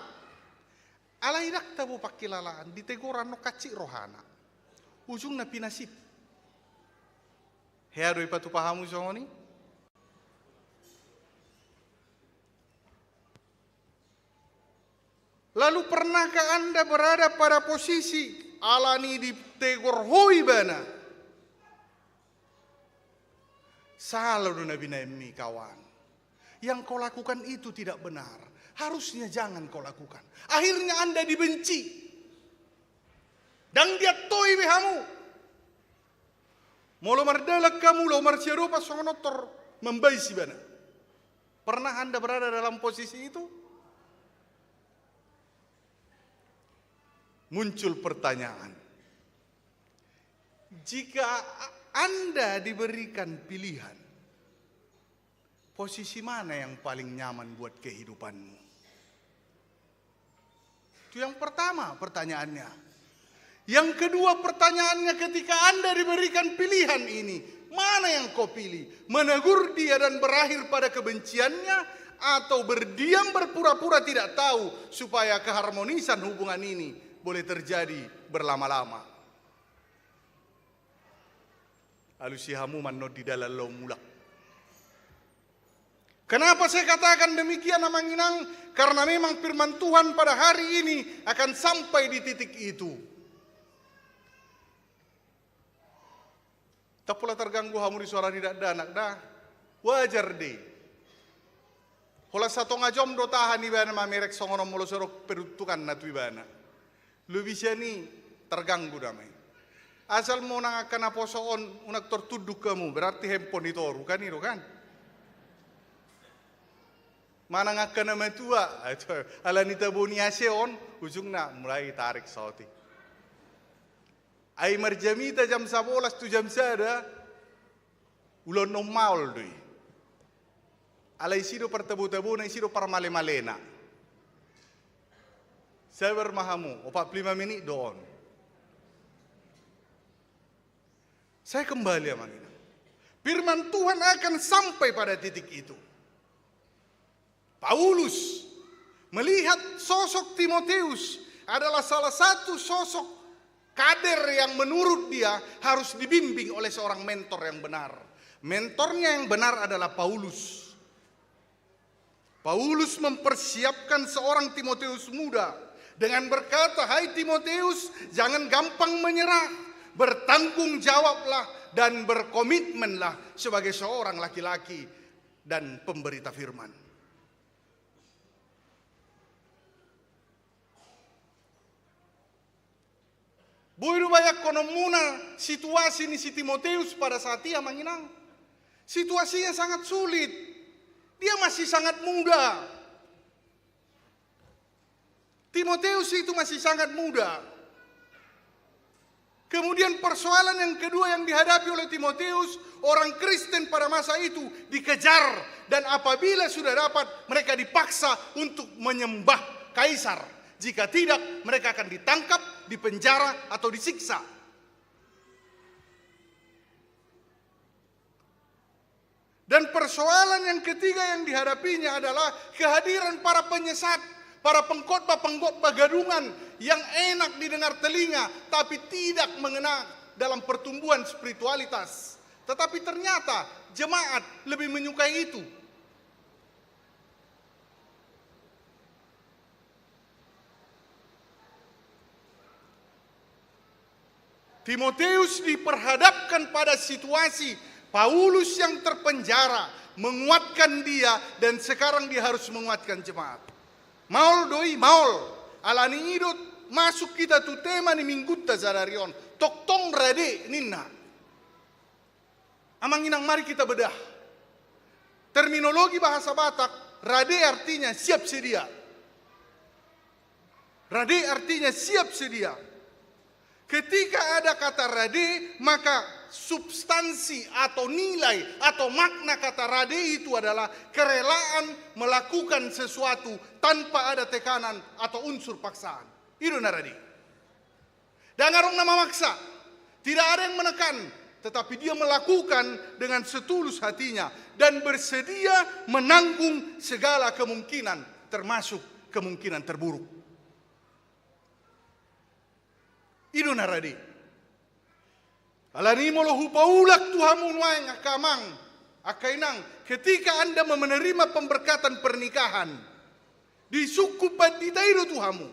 Alai ndang tabo pangkilalaan, ditegor annon hansit rohana. Ujungna pinasip. Hea do ipatupa hamu songon i? Lalu pernahkah Anda berada pada posisi alani ditegor ho ibana? Sala do na binahenmi kawan. Yang kau lakukan itu tidak benar. Harusnya jangan kau lakukan. Akhirnya Anda dibenci. Ndang diantoi be hamu. Molo mardalan hamu laho marsiadopan songon on tor mambais ibana. Pernah Anda berada dalam posisi itu? Muncul pertanyaan. Jika a-, Anda diberikan pilihan, posisi mana yang paling nyaman buat kehidupanmu? Itu yang pertama pertanyaannya. Yang kedua pertanyaannya, ketika Anda diberikan pilihan ini, mana yang kau pilih? Menegur dia dan berakhir pada kebenciannya, atau berdiam berpura-pura tidak tahu supaya keharmonisan hubungan ini boleh terjadi berlama-lama? Alusi hamu ma annon di dalan laho mulak. Kenapa saya katakan demikian, Amang Inang? Karena memang firman Tuhan pada hari ini akan sampai di titik itu. Ndang pola targanggu hamu di suara ni dakdanak da. Wajar do i. Holan satonga jom do tahan ibana mamereng songon on molo so adong peruntukanna tu ibana. Lobi sian i targanggu nama i. Asal unang angka naposo on unang tortunduk hamu, berarti handphone ditoru kan i do kan? Manang angka na matua, alani tabo ni A C on, ujungna mulai tarik saotik. Ai marjamita jam sabolas tu jam sada, ulaon na ummaol do i. Alai isi do partabotabona, isi do parmalemalena. Sabar ma hamu, opat pulu lima menit do on. Saya kembali, Amang Inang. Firman Tuhan akan sampai pada titik itu. Paulus melihat sosok Timoteus adalah salah satu sosok kader yang menurut dia harus dibimbing oleh seorang mentor yang benar. Mentornya yang benar adalah Paulus. Paulus mempersiapkan seorang Timoteus muda dengan berkata, "Hai Timoteus, jangan gampang menyerah, bertanggung jawablah dan berkomitmenlah sebagai seorang laki-laki dan pemberita firman." Boi do bayangkononmuna situasi ni si Timoteus pada saat i, Amang Inang? Situasinya sangat sulit. Dia masih sangat muda. Timoteus itu masih sangat muda. Kemudian persoalan yang kedua yang dihadapi oleh Timoteus, orang Kristen pada masa itu dikejar, dan apabila sudah dapat, mereka dipaksa untuk menyembah kaisar. Jika tidak, mereka akan ditangkap, dipenjara, atau disiksa. Dan persoalan yang ketiga yang dihadapinya adalah kehadiran para penyesat, para pengkhotbah-pengkhotbah gadungan yang enak didengar telinga, tapi tidak mengena dalam pertumbuhan spiritualitas. Tetapi ternyata jemaat lebih menyukai itu. Timoteus diperhadapkan pada situasi Paulus yang terpenjara, menguatkan dia, dan sekarang dia harus menguatkan jemaat. Maol do i, maol. Alani i do masuk hita tu tema ni minggunta sadari on. Tongtong rade ninna. Amang Inang, mari kita bedah. Terminologi bahasa Batak, rade artinya siap sedia. Rade artinya siap sedia. Ketika ada kata rade, maka substansi atau nilai atau makna kata rade itu adalah kerelaan melakukan sesuatu tanpa ada tekanan atau unsur paksaan. I do na rade. Ndang adong na mamaksa. Tidak ada yang menekan. tetapi dia melakukan dengan setulus hatinya dan bersedia menanggung segala kemungkinan, termasuk kemungkinan terburuk. I do na rade. Alani i molo hupaulak tu hamu nuaeng angka amang, angka inang, ketika Anda menerima pemberkatan pernikahan, disungkun pandita i do tu hamu.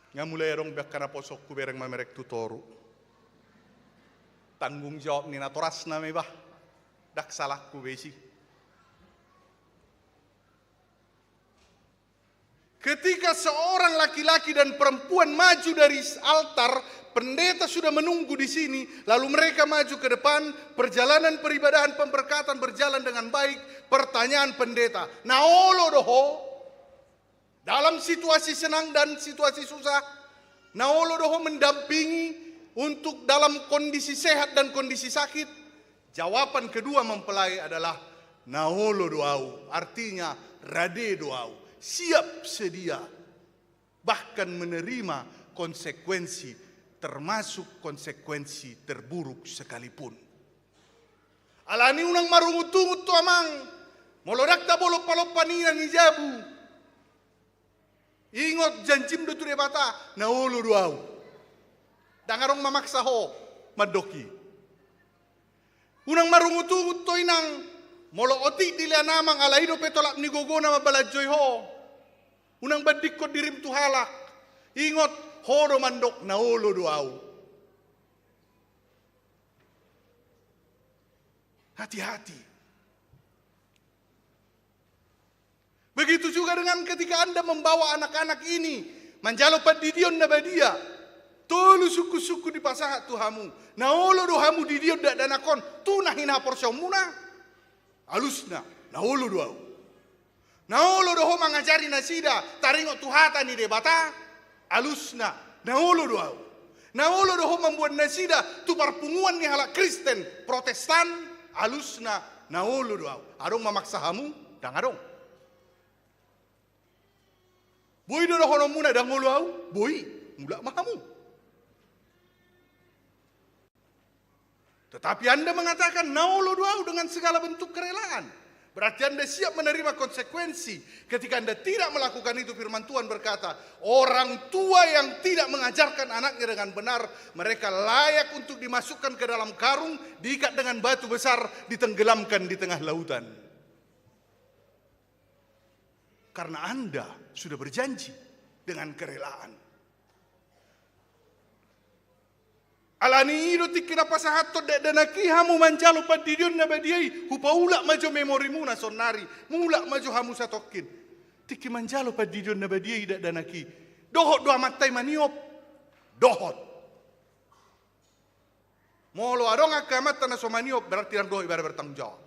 Nga mulai adong be angka naposongku bereng mamereng tu toru. Tanggung jawab ni natorasna ma i bah. Ndang salahku be isi. Ketika seorang laki-laki dan perempuan maju dari altar, pendeta sudah menunggu di sini, lalu mereka maju ke depan, perjalanan peribadahan pemberkatan berjalan dengan baik, pertanyaan pendeta, na olo do ho? Dalam situasi senang dan situasi susah, na olo do ho mendampingi untuk dalam kondisi sehat dan kondisi sakit? Jawaban kedua mempelai adalah, na olo do au, artinya rade do au, siap sedia, bahkan menerima konsekuensi, termasuk konsekuensi terburuk sekalipun. Alani unang marungutungut tu amang, molo ndang tabo lompa-lompa ninna ni jabu. Ingot janjim do tu Debata, na olo do au. Ndang adong mamaksa ho mandok i. Unang marungutungut ho inang, molo otik dilean amang ala i dope tolap ni gogona mambalanjoi ho. Unang bandingkon dirim tu halak. Ingot, ho do mandok na olo do au. Hati-hati. Begitu juga dengan ketika Anda membawa anak-anak ini manjalo pandidion na badia. Tolu sungkun-sungkun dipasahat tu hamu. Na olo do hamu didion dakdanak on tu na hinaporseaonmuna? Alusna, na olo do au. Na olo do ho mangajari nasida taringot tu hata ni Debata? Alusna, na olo do au. Na olo do ho mamboan nasida tu parpunguan ni halak Kristen Protestan? Alusna, na olo do au. Adong mamaksa hamu? Ndang adong. Boi do dohononmuna ndang olo au? Boi, mulak ma hamu. Tetapi Anda mengatakan, na olo do au, dengan segala bentuk kerelaan. Berarti Anda siap menerima konsekuensi ketika Anda tidak melakukan itu. Firman Tuhan berkata, orang tua yang tidak mengajarkan anaknya dengan benar, mereka layak untuk dimasukkan ke dalam karung, diikat dengan batu besar, ditenggelamkan di tengah lautan. Karena Anda sudah berjanji dengan kerelaan. Alani i do tingki na pasahathon dakdanak i hamu manjalo pandidion na badia i, hupaulak ma jo memorimuna saonnari, mulak ma jo hamu satongkin. Tingki manjalo pandidion na badia i dakdanak i, dohot do amanta i maniop? Dohot. Molo adong angka amanta na so maniop, berarti ndang dohot ibana bertanggung jawab.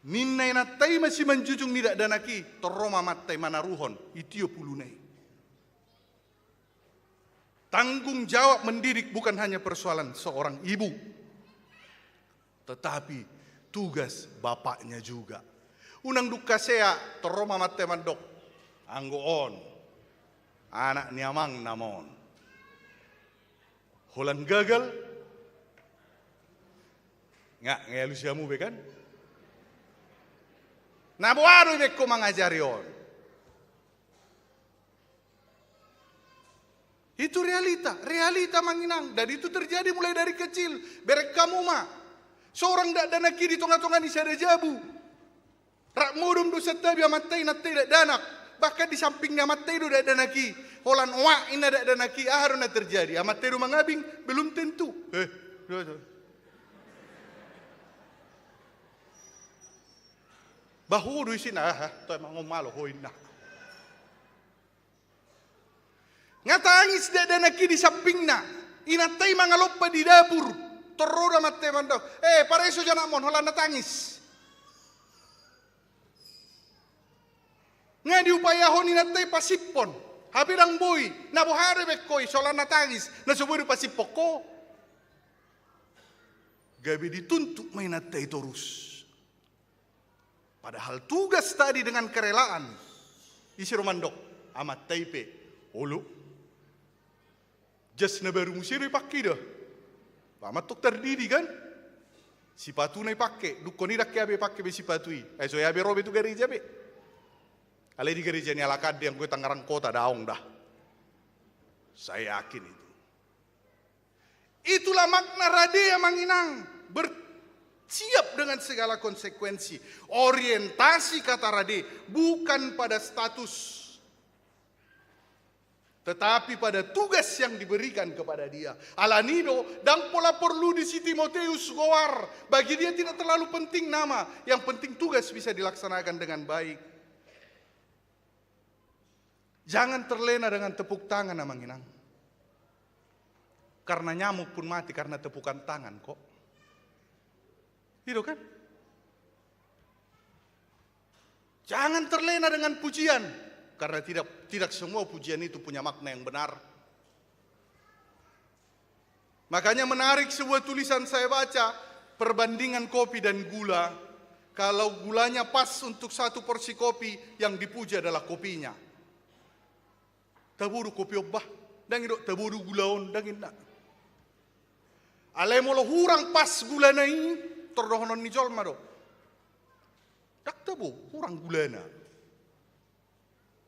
Ninna inanta i ma simanjujung ni dakdanak i, tor ro ma amanta i manaruhon, itiop uluna i. Tanggung jawab mendidik bukan hanya persoalan seorang ibu, tetapi tugas bapaknya juga. Unang dung hasea, tor ro ma amanta i mandok, anggo on anak ni amangna ma on. Holan gagal. Nga, nga alusi hamu be kan? Na boha do ibaen ho mangajari on? Itu realita, realita amang inang. Dan itu terjadi mulai dari kecil. Bereng hamu ma. Sorang dakdanak i di tonga-tonga ni sada jabu. Rap modom do santabi amanta i, inanta i, dakdanak. Bahkan di samping ni amanta i do dakdanak i. Holan oak ninna dakdanak i, aha do na terjadi? Amanta i do mangabing? Belum tentu. Eh, bah ho do isi na, aha, toe mangon malo ho ninna. Nga tangis dakdanak i di sampingna. Inanta i mangalompa di dapur. Tor ro do amanta i mandok, eh, pareso jo anakmon, holan na tangis. Nga diupayahon inanta i pasiphon. Hape ndang boi. Na boha do ibaen ho i, so holan na tangis, na so boi do pasiphon ho. Gabe dituntut ma inanta i torus. Padahal tugas tadi dengan kerelaan. Ise do mandok? Amanta i pe olo. Jas na baru muse do ipake da. Ba mantong tardidi kan? Sipatu na ipake, dungkon i ndang hea be ipake be sipatu i. Ai so hea be ro be tu gareja be. Alai di gareja ni halak an di anggo Tangerang Kota daong da. Saya yakin itu. Itulah makna rade, Amang Inang. Ber-, siap dengan segala konsekuensi. Orientasi kata rade bukan pada status, tetapi pada tugas yang diberikan kepada dia. Alani do, ndang pola porlu di si Timoteus goar. Bagi dia tidak terlalu penting nama, yang penting tugas bisa dilaksanakan dengan baik. Jangan terlena dengan tepuk tangan, Amang Inang. Karena nyamuk pun mati karena tepukan tangan kok. I do kan? Jangan terlena dengan pujian, karena tidak, tidak semua pujian itu punya makna yang benar. Makanya menarik sebuah tulisan saya baca, perbandingan kopi dan gula. Kalau gulanya pas untuk satu porsi kopi, yang dipuja adalah kopinya. Tabo do kopi on bah, ndang i do, tabo do gula on, ndang i na. Alai molo hurang pas gulana i, tor dohonon ni jolma do, ndang tabo, hurang gulana.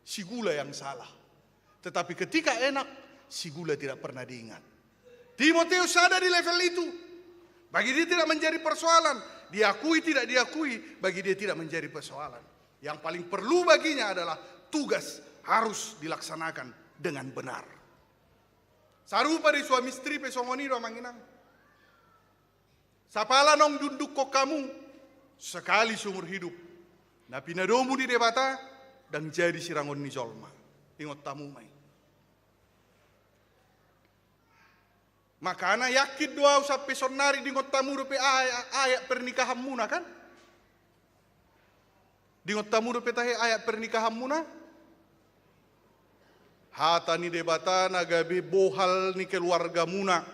Si gula yang salah. Tetapi ketika enak, si gula tidak pernah diingat. Timoteus ada di level itu. Bagi dia tidak menjadi persoalan. Diakui tidak diakui, bagi dia tidak menjadi persoalan. Yang paling perlu baginya adalah tugas harus dilaksanakan dengan benar. Sarupa di suami istri pe songon i do, Amang Inang. Sapala naung diundukhon hamu, sekali seumur hidup. Na pinadomu di Debata, ndang jadi sirangon ni jolma. Ingot hamu ma i. Makana yakin do ahu sampe saonari diingot hamu dope ay-, ayat pernikahanmuna kan? Diingot hamu dope tahe ayat pernikahanmuna? Hata ni Debata na gabe bohal ni keluargamuna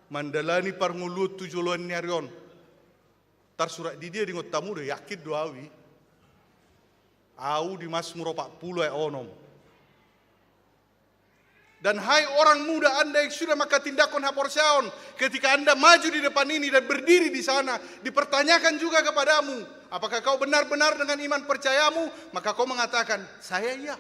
mandalani parngoluon tu joloan ni ari on. Tarsurat di dia diingot hamu do, yakin do ahu i. Ahu di Mazmur opat pulu ayat onom. Dan hai orang muda, Anda yang sudah manghatindanghon haporseaon, ketika Anda maju di depan ini dan berdiri di sana, dipertanyakan juga kepadamu, apakah kau benar-benar dengan iman percayamu? Maka kau mengatakan, "Saya iya."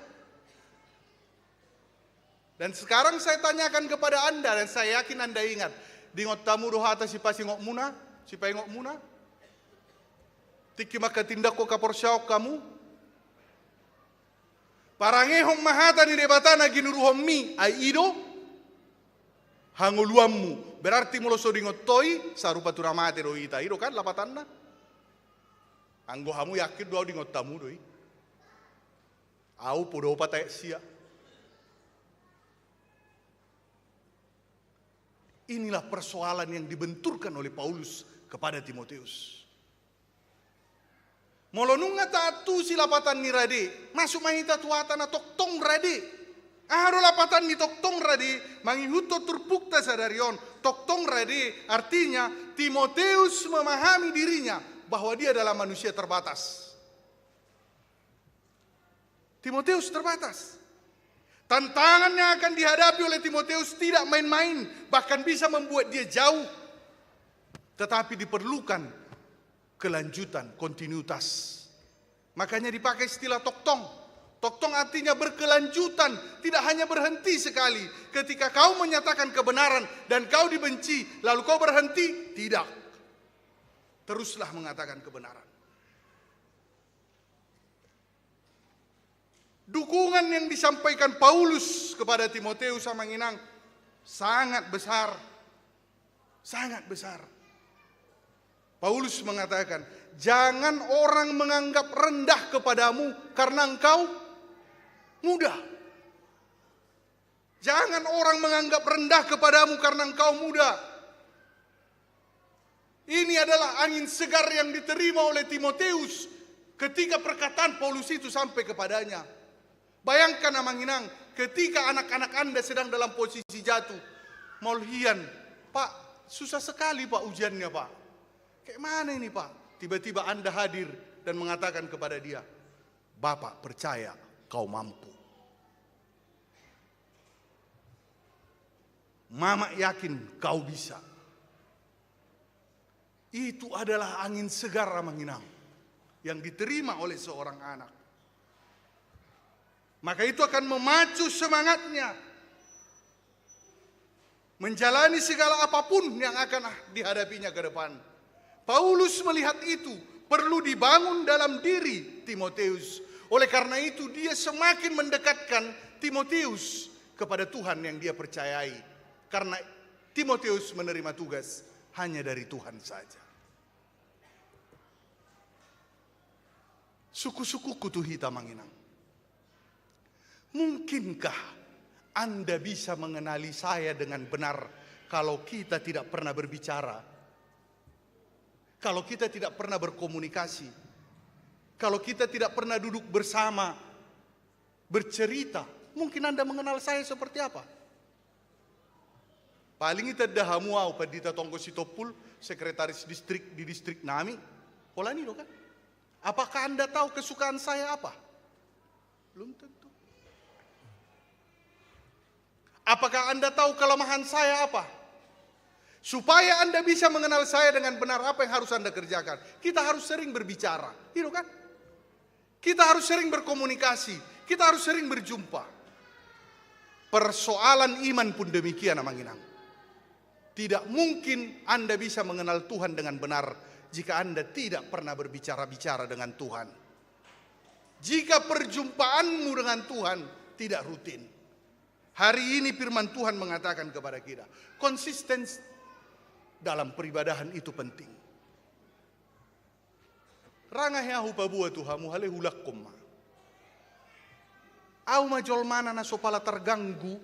Dan sekarang saya tanyakan kepada Anda, dan saya yakin Anda ingat, diingot hamu do hata sipaingotmuna, sipaingotmuna? Tingki manghatindanghon haporseaon hamu, parangehon ma hata ni Debata na ginuruhonmi, ai i do hangoluanmu. Berarti molo so diingot ho i, sarupa tu na mate do hita. I do kan lapatanna? Anggo hamu yakin do ahu diingot hamu do i. Ahu poda opat ayat sia. Inilah persoalan yang dibenturkan oleh Paulus kepada Timoteus. Molo nunga taantusi lapatan ni rade, masuk ma hita tu hata na tongtong rade. Aha do lapatan ni tongtong rade? Mangihuthon turpukta sadari on, tongtong rade artinya Timoteus memahami dirinya bahwa dia adalah manusia terbatas. Timoteus terbatas. Tantangan yang akan dihadapi oleh Timoteus tidak main-main, bahkan bisa membuat dia jauh. Tetapi diperlukan kelanjutan, kontinuitas. Makanya dipakai istilah tongtong. Tongtong artinya berkelanjutan, tidak hanya berhenti sekali. Ketika kau menyatakan kebenaran dan kau dibenci, lalu kau berhenti, tidak. Teruslah mengatakan kebenaran. Dukungan yang disampaikan Paulus kepada Timoteus, Amang Inang, sangat besar. Sangat besar. Paulus mengatakan, "Jangan orang menganggap rendah kepadamu karena engkau muda." Jangan orang menganggap rendah kepadamu karena engkau muda. Ini adalah angin segar yang diterima oleh Timoteus ketika perkataan Paulus itu sampai kepadanya. Bayangkan, Amang Inang, ketika anak-anak Anda sedang dalam posisi jatuh, maulian, "Pak, susah sekali, Pak, ujiannya, Pak. Kayak mana ini, Pak?" Tiba-tiba Anda hadir dan mengatakan kepada dia, "Bapak percaya kau mampu." Mama yakin kau bisa. Itu adalah angin segar, Amang Inang, yang diterima oleh seorang anak. Maka itu akan memacu semangatnya menjalani segala apapun yang akan dihadapinya ke depan. Paulus melihat itu perlu dibangun dalam diri Timotius. Oleh karena itu, dia semakin mendekatkan Timotius kepada Tuhan yang dia percayai. Karena Timotius menerima tugas hanya dari Tuhan saja. Suku-sukuku tu hita, Amang Inang. Mungkinkah Anda bisa mengenali saya dengan benar kalau kita tidak pernah berbicara? Kalau kita tidak pernah berkomunikasi? Kalau kita tidak pernah duduk bersama, bercerita, mungkin Anda mengenal saya seperti apa? Paling itanda hamu au, Pandita Tonggo Sitompul, sekretaris distrik di distrik nami. Holan i do kan? Apakah Anda tahu kesukaan saya apa? Belum tentu. Apakah Anda tahu kelemahan saya apa? Supaya Anda bisa mengenal saya dengan benar, apa yang harus Anda kerjakan? Kita harus sering berbicara. I do kan? Kita harus sering berkomunikasi, kita harus sering berjumpa. Persoalan iman pun demikian, Amang Inang. Tidak mungkin Anda bisa mengenal Tuhan dengan benar jika Anda tidak pernah berbicara-bicara dengan Tuhan. Jika perjumpaanmu dengan Tuhan tidak rutin. Hari ini firman Tuhan mengatakan kepada kita, konsistensi dalam peribadahan itu penting. Ra ngahe ahu paboa tu hamu, alai huulakhon ma. Ahu ma jolmana na so pala targanggu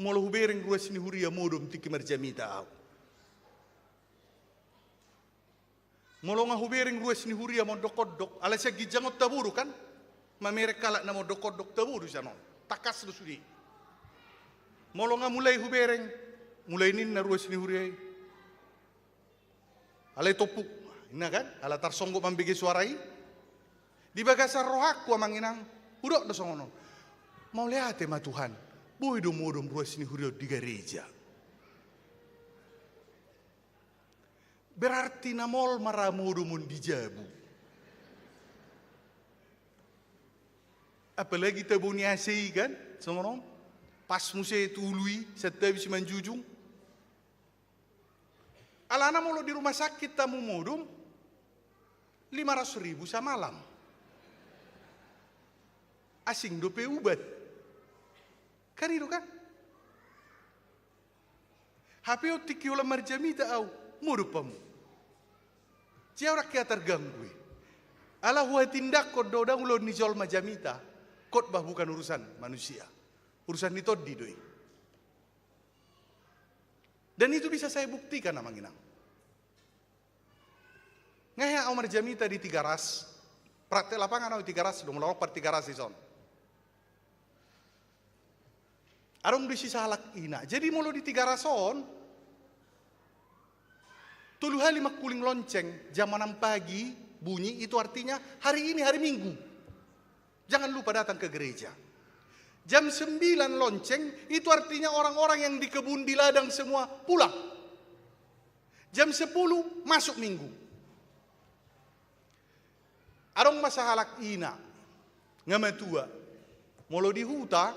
molo hubereng ruas ni huria modom tingki marjamita ahu. Molo nga hubereng ruas ni huria mondok-ondok, alai sian ginjang on tabo do kan? Mamereng halak na mondok-ondok tabo do sian on. Tangkas do sude. Molo nga mulai hubereng, mulai ninna ruas ni huria i. Alai tompuk, ninna kan, ala tarsonggot mambege suara i. Di bagasan rohangku, Amang Inang, hudok do songon on. Mauliate ma Tuhan, boi do modom ruas ni huria on di gareja. Berarti na maol ma ra modom on di jabu. Apalagi tabo ni A C i kan, songon on. Pas muse tu ulu i, santabi simanjujung. Alana molo di rumah sakit hamu modom, lima ratus ribu samalam. Asing dope ubat. Kan i do kan? Hape on tingki holan marjamita ahu, modom hamu. Jala ndang hea targanggu i. Ala huhatindangkon do ndang ulaon ni jolma jamita, khotbah bukan urusan manusia. Urusan ni Tondi do i. Dan itu bisa saya buktikan, Amang Inang. Nga hea ahu marjamita di Tigaras, praktek lapangan ahu di Tigaras do, molo adong par Tigaras dison. Adong do disi sahalak ina. Jadi molo di Tigaras on, tolu hali mangkuling lonceng, jam enam pagi bunyi, itu artinya hari ini hari Minggu. Jangan lupa datang ke gereja. Jam sembilan lonceng, itu artinya orang-orang yang di kebun, di ladang semua pulang. Jam sepuluh masuk Minggu. Adong ma sahalak ina, nga matua. Molo di huta,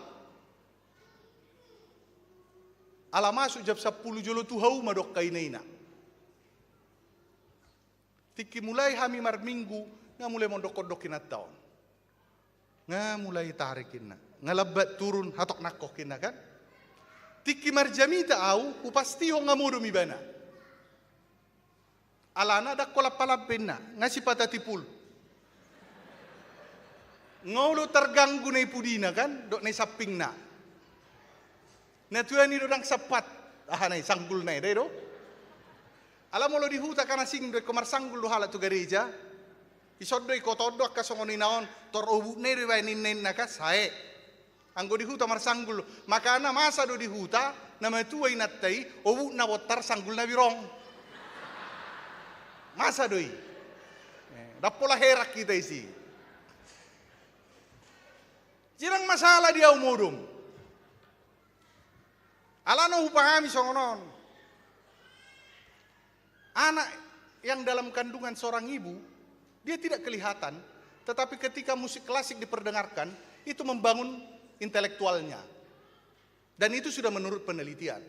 ala masuk jam sampulu jolo tu hauma do angka ina-ina. Tingki mulai hami marminggu, nga mulai mondok-ondok inanta on. Nga mulai tarik inna. Nga lambat turun, hatop nangkok inna kan. Tingki marjamita ahu, hupastihon nga modom ibana. Alana ndang holan palampe inna, nga sipata tipul. Nga olo targanggu na i pudina kan, dohot na i sampingna. Na tuan i do ndang sampat, aha na i, sanggulna i, da i do. Ala molo di huta kan asing do, ingkon marsanggul do halak tu gareja. Dison do, ingkon do angka songon ina on, tor obukna i do ibaen inna-inna kan, sae. Anggo di huta marsanggul, makana masa do di huta, na matua inanta i, obukna bontar, sanggulna birong. Masa do i. Eh, ndang pola heran hita disi. Jadi ndang masalah di ahu modom. Alana hupahami songon on. Anak yang dalam kandungan seorang ibu, dia tidak kelihatan, tetapi ketika musik klasik diperdengarkan, itu membangun intelektualnya. Dan itu sudah menurut penelitian.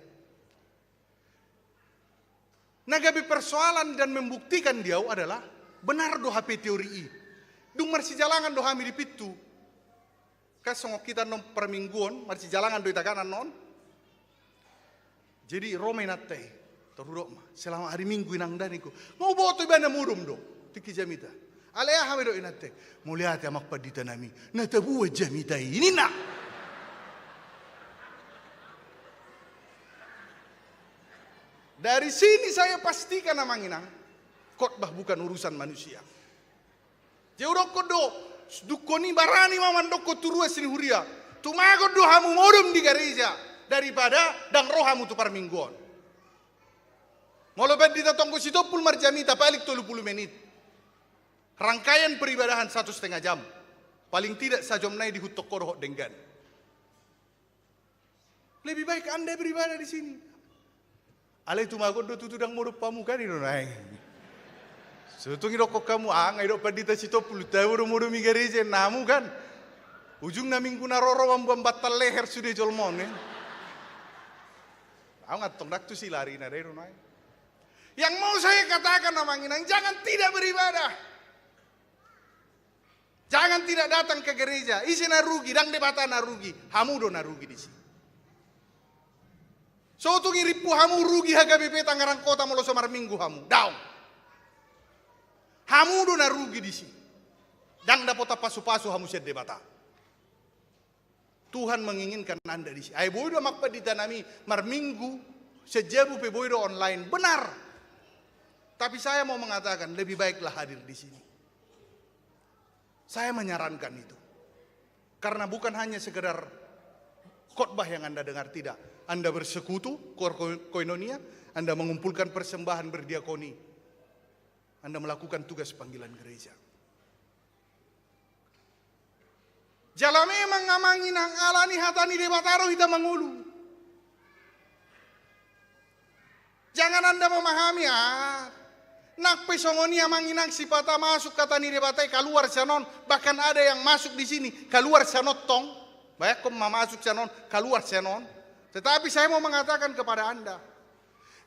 Na gabe persoalan dan membuktikan di au adalah, benar do hape teori i. Dung marsijalangan do hami di pintu. Kan songon hita annon parmingguon, marsijalangan do hita kan annon. Jadi ro ma inanta i, tarudok ma, "Selamat hari Minggu, Inang," da ningku. Nga huboto ibana modom do tingki jamita. Alai aha ma didok inanta i? "Mauliate, Amang Pandita nami, na tabuan jamita i," ninna. Dari sini saya pastikan, Amang Inang, khotbah bukan urusan manusia. Jadi hudokkon do, dungkon i barani ma mandokkon tu ruas ni huria, tumagon do hamu modom di gareja daripada ndang ro hamu tu parmingguon. Molo pandita tonggo sitompul marjamita paling tolu pulu menit. Rangkaian peribadahan satu setengah jam. Paling tidak sajom nai dihuthon ho dohot denggan. Lebih baik Anda beribadah di sini. Alai tumagon do tutu ndang modom hamu kan, i do nuaeng. So tung didokkon hamu, "Ah, nga didok pandita sitompul, tabo do modom i gareja," ninna hamu kan. Ujungna minggu na ro ro mamboan bantal leher sude jolma on, eh. Au nga tong ndang tusi larina, da, i do nuaeng. Yang mau saya katakan, Amang Inang, jangan tidak beribadah. Jangan tidak datang ke gereja. Ise na rugi? Ndang Debata na rugi, hamu do na rugi disi. So tung dirimpu hamu rugi H K B P Tangerang Kota molo so marminggu hamu. Daong. Hamu do na rugi disi. Ndang dapotan pasupasu hamu sian Debata. Tuhan menginginkan Anda disi. Ai boi do, Amang Pandita nami, marminggu, sian jabu pe boi do online. Benar. Tapi saya mau mengatakan, lebih baiklah hadir di sini. Saya menyarankan itu. Karena bukan hanya sekedar khotbah yang Anda dengar, tidak. Anda bersekutu, kor-, ko-, koinonia, Anda mengumpulkan persembahan, berdiakoni. Anda melakukan tugas panggilan gereja. Jala memang, Amang Inang, ala ni hata ni Debata do hita mangolu. Jangan Anda memahami, ah, nang pe songon i, Amang Inang, sipata masuk hata ni Debata i, kaluar sian on, bahkan ada yang masuk di sini, kaluar sian on tong. Bayangkon ma, masuk sian on, kaluar sian on. Tetapi saya mau mengatakan kepada Anda,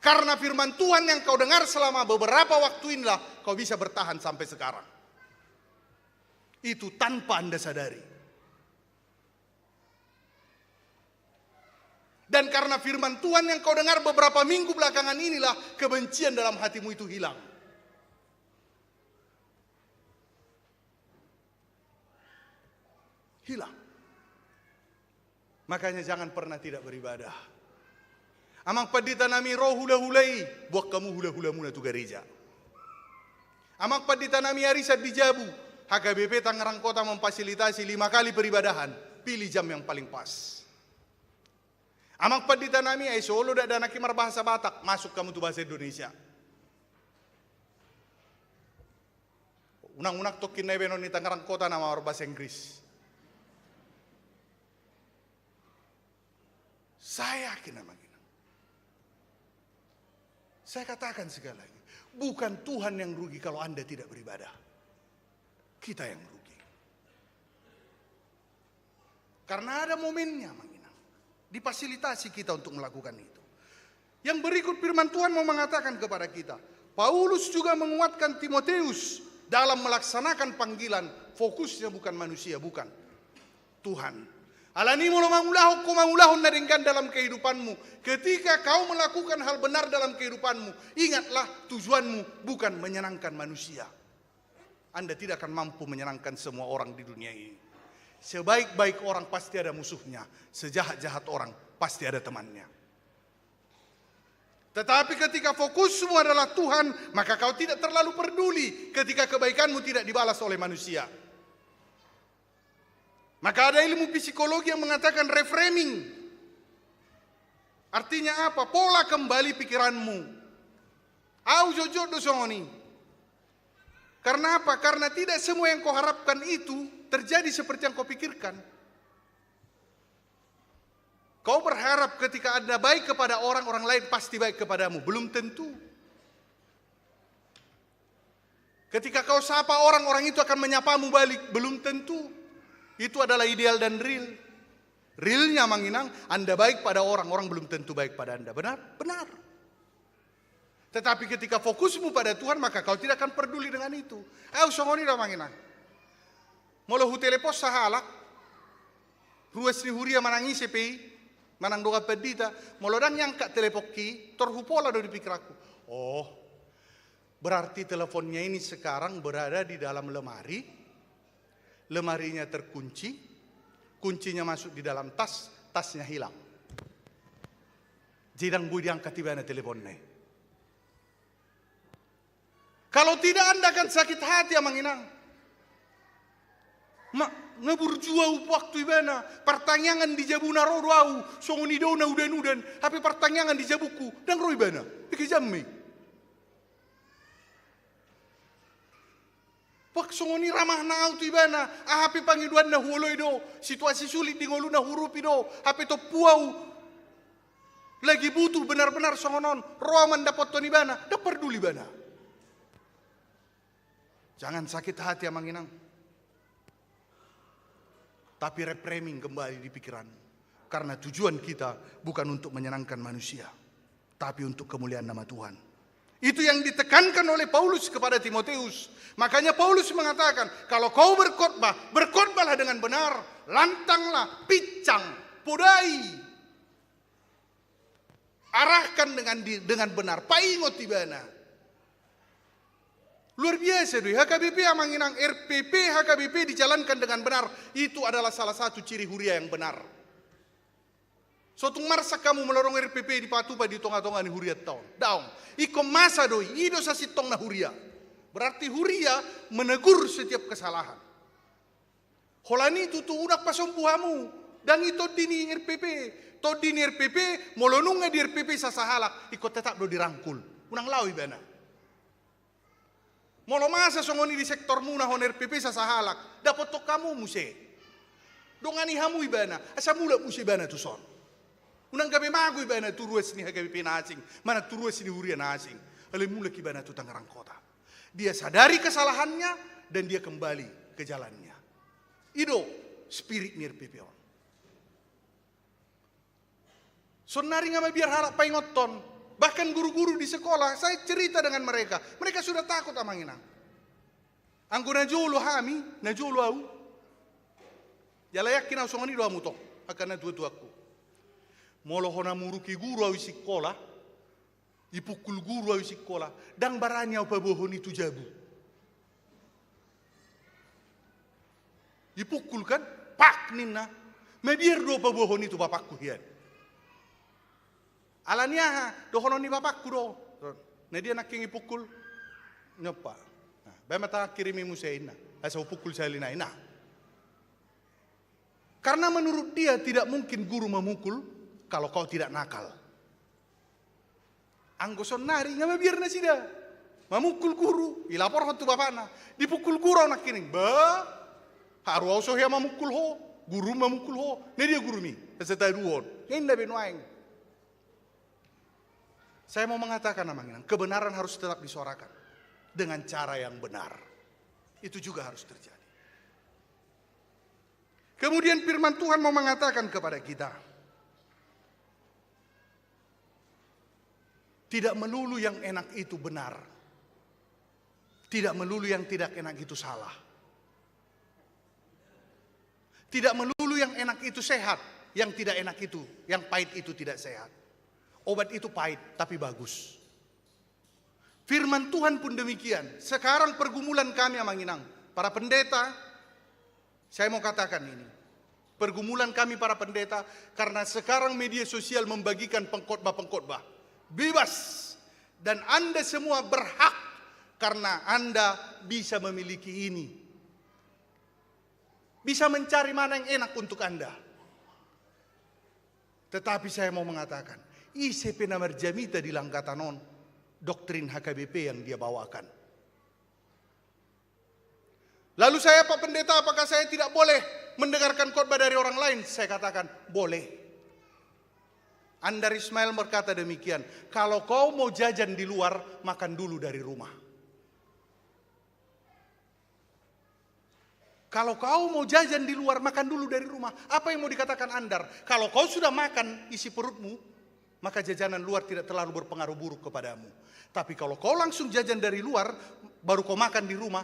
karena firman Tuhan yang kau dengar selama beberapa waktu inilah kau bisa bertahan sampai sekarang. Itu tanpa Anda sadari. Dan karena firman Tuhan yang kau dengar beberapa minggu belakangan inilah, kebencian dalam hatimu itu hilang. Hilang. Makanya jangan pernah tidak beribadah. Amang Pandita nami, ro hulahula i, buang hamu hulahulamuna tu gareja. Amang Pandita nami, arisan di jabu, H K B P Tangerang Kota memfasilitasi lima kali peribadahan, pilih jam yang paling pas. Amang Pandita nami, ai so olo dakdanak i marbahasa Batak, masuk hamu tu bahasa Indonesia. Unang-unang tongkin na ibahenon ni Tangerang Kota nama marbahasa Inggris. Saya yakin, Amang Inang. Saya katakan sekali lagi, bukan Tuhan yang rugi kalau Anda tidak beribadah. Kita yang rugi. Karena ada momennya, Amang Inang. Difasilitasi kita untuk melakukan itu. Yang berikut, firman Tuhan mau mengatakan kepada kita, Paulus juga menguatkan Timoteus dalam melaksanakan panggilan, fokusnya bukan manusia, bukan, Tuhan. Alani molo mangulahon ho, mangulahon na denggan dalam kehidupanmu, ketika kau melakukan hal benar dalam kehidupanmu, ingatlah, tujuanmu bukan menyenangkan manusia. Anda tidak akan mampu menyenangkan semua orang di dunia ini. Sebaik-baik orang pasti ada musuhnya, sejahat-jahat orang pasti ada temannya. Tetapi ketika fokusmu adalah Tuhan, maka kau tidak terlalu peduli ketika kebaikanmu tidak dibalas oleh manusia. Maka ada ilmu psikologi yang mengatakan reframing. Artinya apa? Pola kembali pikiranmu. Au jotjot do songon i. Karena apa? Karena tidak semua yang kau harapkan itu terjadi seperti yang kau pikirkan. Kau berharap ketika Anda baik kepada orang, orang lain pasti baik kepadamu. Belum tentu. Ketika kau sapa orang, orang itu akan menyapamu balik. Belum tentu. Itu adalah ideal dan real. Realnya, Amang Inang, Anda baik pada orang, orang belum tentu baik pada Anda. Benar? Benar. Tetapi ketika fokusmu pada Tuhan, maka kau tidak akan peduli dengan itu. Au songon i do, Amang Inang. Molo hutelepon sahalak, ruas ni huria manang ise pe i, manang dongan pandita, molo ndang iangkat teleponki, tor hupola do di pikiranku. Oh, berarti teleponnya ini sekarang berada di dalam lemari, lemarinya terkunci, kuncinya masuk di dalam tas, tasnya hilang. Jadi ndang boi diangkat ibana teleponna i. Kalau tidak, Anda akan sakit hati, Amang Inang. Ma, nga burju au waktu ibana, partangiangan di jabuna ro do au, songon i do na udan-udan, hape partangiangan di jabungku, ndang ro ibana, dengke jammi. Pak, songon i ramahna au tu ibana, aha pe pangidoanna huoloi do, situasi sulit di ngoluna huurupi do, hape tompu au lagi butuh benar-benar songon on, ro au mandapothon ibana, ndang parduli ibana. Jangan sakit hati, Amang Inang. Tapi reframing kembali di pikiranmu. Karena tujuan kita bukan untuk menyenangkan manusia, tapi untuk kemuliaan nama Tuhan. Itu yang ditekankan oleh Paulus kepada Timoteus. Makanya Paulus mengatakan, kalau kau berkhotbah, berkhotbahlah dengan benar, lantanglah, pincang, podai. Arahkan dengan di-, dengan benar, paingot ibana. Luar biasa do i, H K B P, Amang Inang, R P P, H K B P dijalankan dengan benar, itu adalah salah satu ciri huria yang benar. So tung marsak hamu molo adong R P P dipatupa di tonga-tonga ni hurianta on. Daong. Ingkon masa do i, i do sasintongna huria. Berarti huria menegur setiap kesalahan. Holan i tutu, unang pasombu hamu. Ndang i tondi ni R P P. Tondi ni R P P, molo nunga di R P P sasahalak, ingkon tetap do dirangkul. Unang lao ibana. Molo masa songon i di sektormuna, on R P P sasahalak, dapothon hamu muse. Dongani hamu ibana, asa mulak muse ibana tuson. Unang gabe mago ibana tu ruas ni H K B P na asing, manang tu ruas ni huria na asing. Alai mulak ibana tu Tangerang Kota. Dia sadari kesalahannya dan dia kembali ke jalannya. I do spirit ni R P P on. Saonnari nga mabiar halak paingothon. Bahkan guru-guru di sekolah, saya cerita dengan mereka. Mereka sudah takut, Amang Inang. Anggo na jolo hami, na jolo au. Jala yakin au songon i do hamu tong, angka natua-tuangku. Molo hona muruki guru au i sikola, ipukul guru au i sikola, ndang barani au paboahon i tu jabu. Ipukul kan, pak ninna, mabiar do paboahon i tu bapakku hian. Alani aha, dohonon ni bapakku do. Na dia nangkin ipukul, nyompa. Nah, baen ma tangan kirimi muse inna. Asa hupukul sahali nai, nah. Karena menurut dia tidak mungkin guru memukul kalau kau tidak nakal. Anggo saonnari nga mabiar nasida. Mamukul guru, ilaporhon tu bapakna. Dipukul guru au nangkining. Bah, haru au so hea mamukul ho, guru mamukul ho. Na dia gurumi, asa taduhon. Ninna be nuaeng. Saya mau mengatakan, Amang Inang, kebenaran harus tetap disuarakan dengan cara yang benar. Itu juga harus terjadi. Kemudian firman Tuhan mau mengatakan kepada kita, tidak melulu yang enak itu benar. Tidak melulu yang tidak enak itu salah. Tidak melulu yang enak itu sehat, yang tidak enak itu, yang pahit itu tidak sehat. Obat itu pahit, tapi bagus. Firman Tuhan pun demikian. Sekarang pergumulan kami, Amang Inang, para pendeta, saya mau katakan ini. Pergumulan kami para pendeta, karena sekarang media sosial membagikan pengkhotbah-pengkhotbah bebas. Dan Anda semua berhak karena Anda bisa memiliki ini. Bisa mencari mana yang enak untuk Anda. Tetapi saya mau mengatakan, ise pe na marjamita di langgatan on, doktrin H K B P yang dia bawakan. Lalu saya, "Pak Pendeta, apakah saya tidak boleh mendengarkan khotbah dari orang lain?" Saya katakan, "Boleh. Andar Ismail berkata demikian, "Kalau kau mau jajan di luar, makan dulu dari rumah." Kalau kau mau jajan di luar, makan dulu dari rumah. Apa yang mau dikatakan Andar? Kalau kau sudah makan isi perutmu, maka jajanan luar tidak terlalu berpengaruh buruk kepadamu. Tapi kalau kau langsung jajan dari luar, baru kau makan di rumah,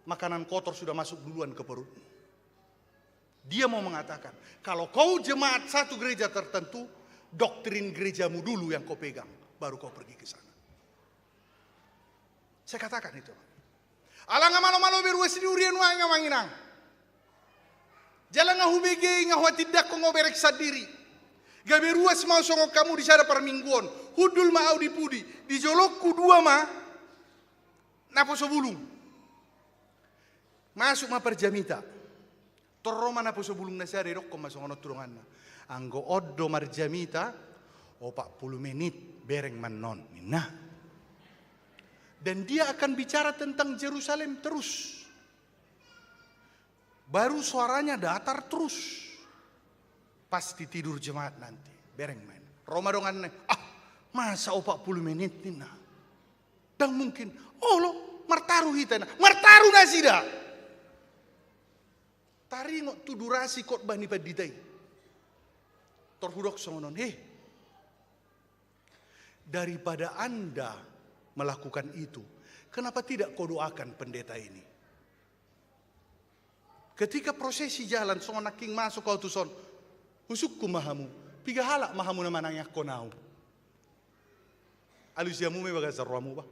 makanan kotor sudah masuk duluan ke perutmu. Dia mau mengatakan, kalau kau jemaat satu gereja tertentu, doktrin gerejamu dulu yang kau pegang, baru kau pergi ke sana. Saya katakan itu. Ala nga malo-malo be ruas ni huria nuaeng, amang inang. Jala nga hubege, nga huhatindangkon, nga hubereng sandiri. Gabe ruas ma au songon hamu di sada parmingguon. Hundul ma au di pudi. Di jolongku dua ma naposo bulung. Masuk ma parjamita. Tor ro ma naposo bulung na sada, didokkon ma songon on tu donganna, "Anggo on do marjamita, opat pulu menit bereng ma annon," ninna. Dan dia akan bicara tentang Jerusalem terus. Baru suaranya datar terus. Pasti tidur jemaat nanti. Bereng ma i. Ro ma donganna, "Ah, masa opat pulu menit?" ninna. "Ndang mungkin." "Olo, martaru hita," ninna. Martaru nasida. Taringot tu durasi khotbah ni pandita i. Tor hudok songon on, "He, daripada Anda melakukan itu, kenapa tidak kau doakan pendeta ini?" Ketika prosesi jalan, songon nangkin masuk au tuson, husungkun ma hamu, piga halak ma hamu na manangiangkon au? Alusi hamu ma i bagasan rohamu, bah.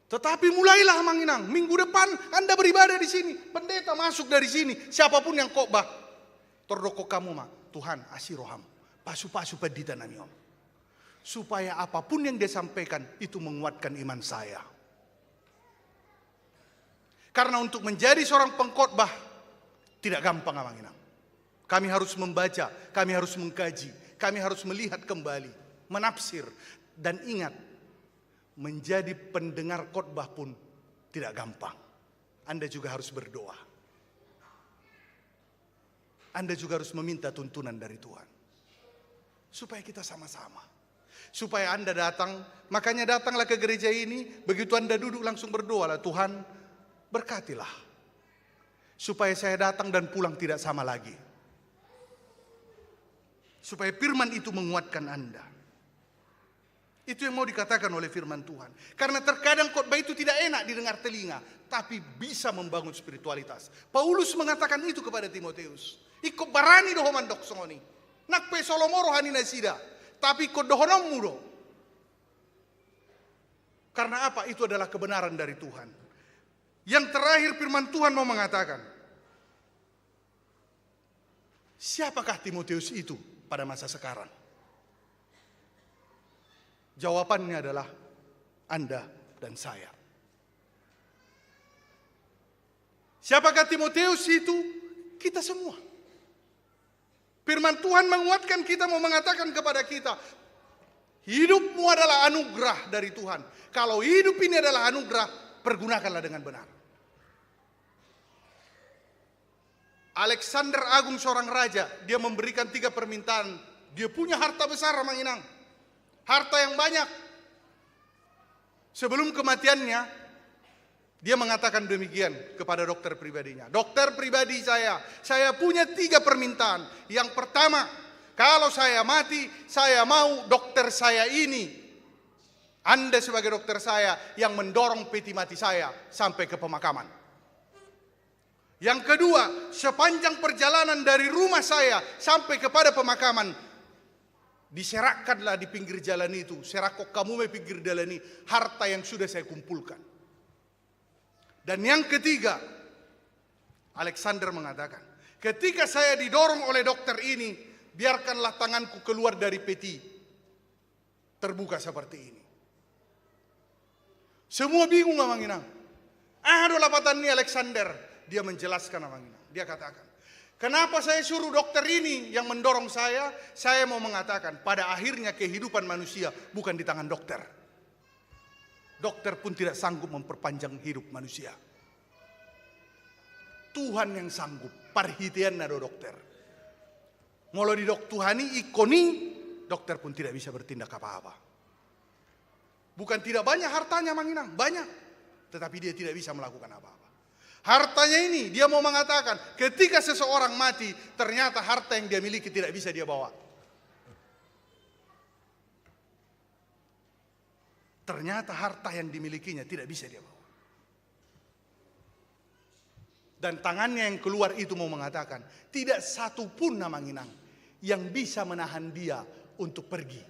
Tetapi mulailah, amang inang, minggu depan Anda beribadah di sini, pendeta masuk dari sini, siapapun yang khotbah. Tor dokkon hamu ma, "Tuhan, asi roham, pasu-pasu pandita nami on, supaya apapun yang dia sampaikan itu menguatkan iman saya." Karena untuk menjadi seorang pengkhotbah tidak gampang, amang inang. Kami harus membaca, kami harus mengkaji, kami harus melihat kembali, menafsir. Dan ingat, menjadi pendengar khotbah pun tidak gampang. Anda juga harus berdoa. Anda juga harus meminta tuntunan dari Tuhan. Supaya kita sama-sama. Supaya Anda datang, makanya datanglah ke gereja ini, begitu Anda duduk langsung berdoalah, "Tuhan, berkatilah. Supaya saya datang dan pulang tidak sama lagi." Supaya firman itu menguatkan Anda. Itu yang mau dikatakan oleh firman Tuhan. Karena terkadang khotbah itu tidak enak didengar telinga, tapi bisa membangun spiritualitas. Paulus mengatakan itu kepada Timoteus. Ingkon barani do ho mandok songon i. Nang pe so lomo roha ni nasida, tapi ingkon dohononmu do. Karena apa? Itu adalah kebenaran dari Tuhan. Yang terakhir, firman Tuhan mau mengatakan, siapakah Timoteus itu pada masa sekarang? Jawabannya adalah Anda dan saya. Siapakah Timoteus itu? Kita semua. Firman Tuhan menguatkan kita, mau mengatakan kepada kita, hidupmu adalah anugerah dari Tuhan. Kalau hidup ini adalah anugerah, pergunakanlah dengan benar. Alexander Agung, seorang raja, dia memberikan tiga permintaan. Dia punya harta besar, amang inang. Harta yang banyak. Sebelum kematiannya, dia mengatakan demikian kepada dokter pribadinya, "Dokter pribadi saya, saya punya tiga permintaan. Yang pertama, kalau saya mati, saya mau dokter saya ini, Anda sebagai dokter saya, yang mendorong peti mati saya sampai ke pemakaman. Yang kedua, sepanjang perjalanan dari rumah saya sampai kepada pemakaman, diserakkanlah di pinggir jalan itu, serakkon hamu ma i pinggir dalan i, harta yang sudah saya kumpulkan. Dan yang ketiga," Alexander mengatakan, "ketika saya didorong oleh dokter ini, biarkanlah tanganku keluar dari peti terbuka seperti ini." Semua bingung, amang inang. "Aha do lapatan ni Alexander?" Dia menjelaskan, amang inang. Dia katakan, "Kenapa saya suruh dokter ini yang mendorong saya? Saya mau mengatakan, pada akhirnya kehidupan manusia bukan di tangan dokter. Dokter pun tidak sanggup memperpanjang hidup manusia. Tuhan yang sanggup, parhiteanna do dokter." Molo didok Tuhan i, ingkon i, dokter pun tidak bisa bertindak apa-apa. Bukan tidak banyak hartanya, Amang Inang, banyak. Tetapi dia tidak bisa melakukan apa-apa. Hartanya ini, dia mau mengatakan, ketika seseorang mati, ternyata harta yang dia miliki tidak bisa dia bawa. Ternyata harta yang dimilikinya tidak bisa dia bawa. Dan tangannya yang keluar itu mau mengatakan, tidak satu pun, Amang Inang, yang bisa menahan dia untuk pergi.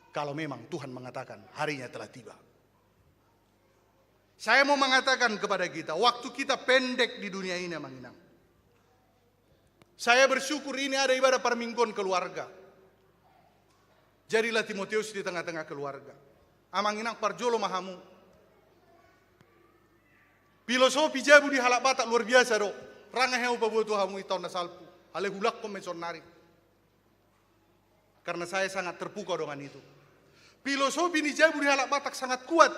Kalau memang Tuhan mengatakan harinya telah tiba. Saya mau mengatakan kepada kita, waktu kita pendek di dunia ini, Amang Inang. Saya bersyukur ini ada ibadah parmingguan keluarga. Jadilah Timotius di tengah-tengah keluarga. Amang Inang, parjolo ma hamu. Filosofi jabu di halak Batak luar biasa do. Rang ahu paboa tu hamu i taon na salpu. Alai huulakhon ma i saonnari. Karena saya sangat terpukau dengan itu. Filosofi ni jabu di halak Batak sangat kuat.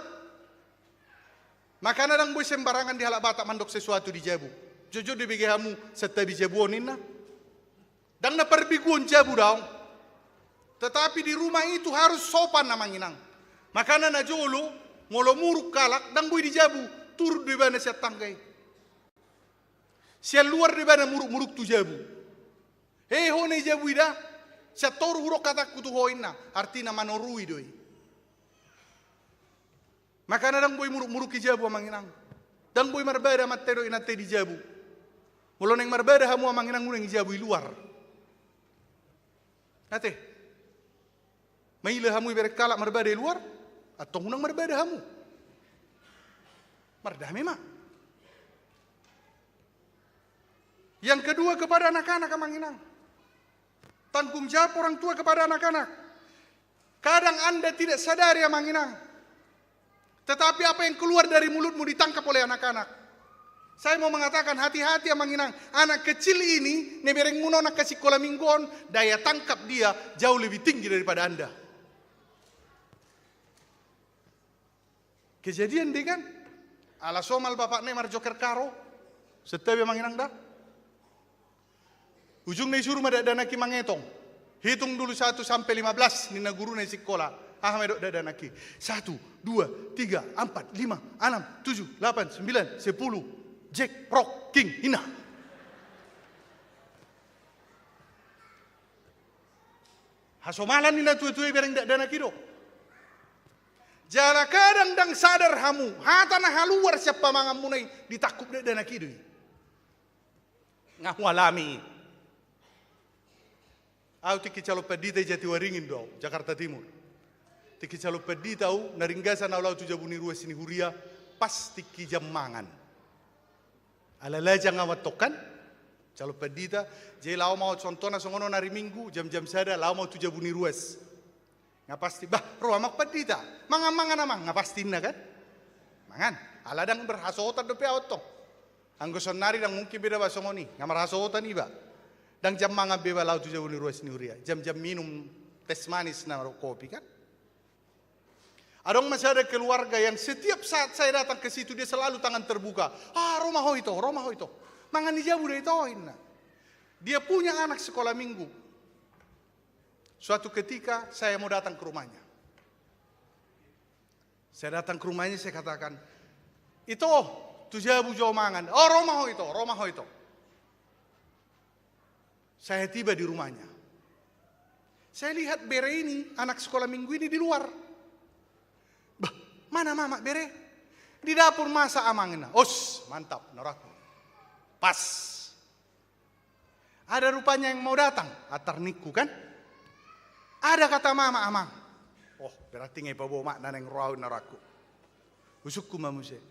Makana ndang boi sembarangan di halak Batak mandok sesuatu di jabu. Jotjot do dibege hamu santabi jabu on, ninna. Ndang na parbegu on jabu daong. Tetapi di rumah itu harus sopan, Amang Inang. Makana najolo, molo muruk halak, ndang boi di jabu, turun do ibana sian tangga i. Sian luar do ibana muruk-muruk tu jabu. He, ho na i jabu i da, sian toru hudok hatangku tu ho, ninna, artina manorui do i. Makana ndang boi muruk-muruki jabu, Amang Inang. Ndang boi marbada amanta i dohot inanta i di jabu. Molo naeng marbada hamu, Amang Inang, unang i jabu, i luar. Ate. Maila hamu ibereng halak marbada i luar, antong unang marbada hamu. Mardame ma. Yang kedua, kepada anak-anak, Amang Inang. Tanggung jawab orang tua kepada anak-anak. Kadang Anda tidak sadari, Amang Inang. Tetapi apa yang keluar dari mulutmu ditangkap oleh anak-anak. Saya mau mengatakan, hati-hati, Amang Inang. Anak kecil ini, na iberengmuna on angka sikola minggu on, daya tangkap dia jauh lebih tinggi daripada Anda. Kejadian do i kan? Ala somal bapakna i marjoker karo. Santabi, Amang Inang, da. Ujungna isuru ma dakdanak i mangetong. Hitung dulu satu sampai lima belas, ninna guruna i sikola. Aha ma didok dakdanak i? Satu, dua, tiga, empat, lima, enam, tujuh, delapan, sembilan, sepuluh. Jack, rock, king, ninna. Hasomalan ni natua-tua i ibereng dakdanak i do. Jala kadang ndang sadar hamu, hata na haluar sian pamanganmuna i ditangkup dakdanak i do i. Nga hualami. Au tingki calon pandita i Jatiwaringin do au, Jakarta Timur. Tingki calon pandita au, na ringgasan au laho tu jabu ni ruas ni huria, pas tingki jam mangan. Ala lajang au antong kan, calon pandita, jadi laho ma au contohna songon on ari Minggu, jam-jam sada, laho ma au tu jabu ni ruas. Nga pasti, bah, ro amang pandita, mangan-mangan amang, nga pasti ninna kan? Mangan, ala ndang berhasohotan dope au antong. Anggo saonnari ndang mungkin be da ba songon i, nga marhasohotan iba. Ndang jam mangan be ba laho tu jabu ni ruas ni huria, jam-jam minum teh manis na ro kopi kan? Adong ma sada keluarga yang setiap saat saya datang ke situ, dia selalu tangan terbuka. Ah, ro ma ho ito, ro ma ho ito. Mangan ni jabu da ito, ninna. Dia punya anak sekolah minggu. Suatu ketika saya mau datang ke rumahnya. Saya datang ke rumahnya, saya katakan, "Ito, tu jabu jo mangan." "Oh, ro ma ho ito, ro ma ho ito." Saya tiba di rumahnya. Saya lihat bere ini, anak sekolah minggu ini di luar. "Bah, mana mamak, bere?" "Di dapur masak, amang," ninna. "Os, mantap," ninna rohangku. Pas. "Ada rupanya yang mau datang," antar ningku kan. "Ada kata mama, amang." Oh, berarti nga ipaboa makna naeng ro au, ninna rohangku. Husungkun ma muse.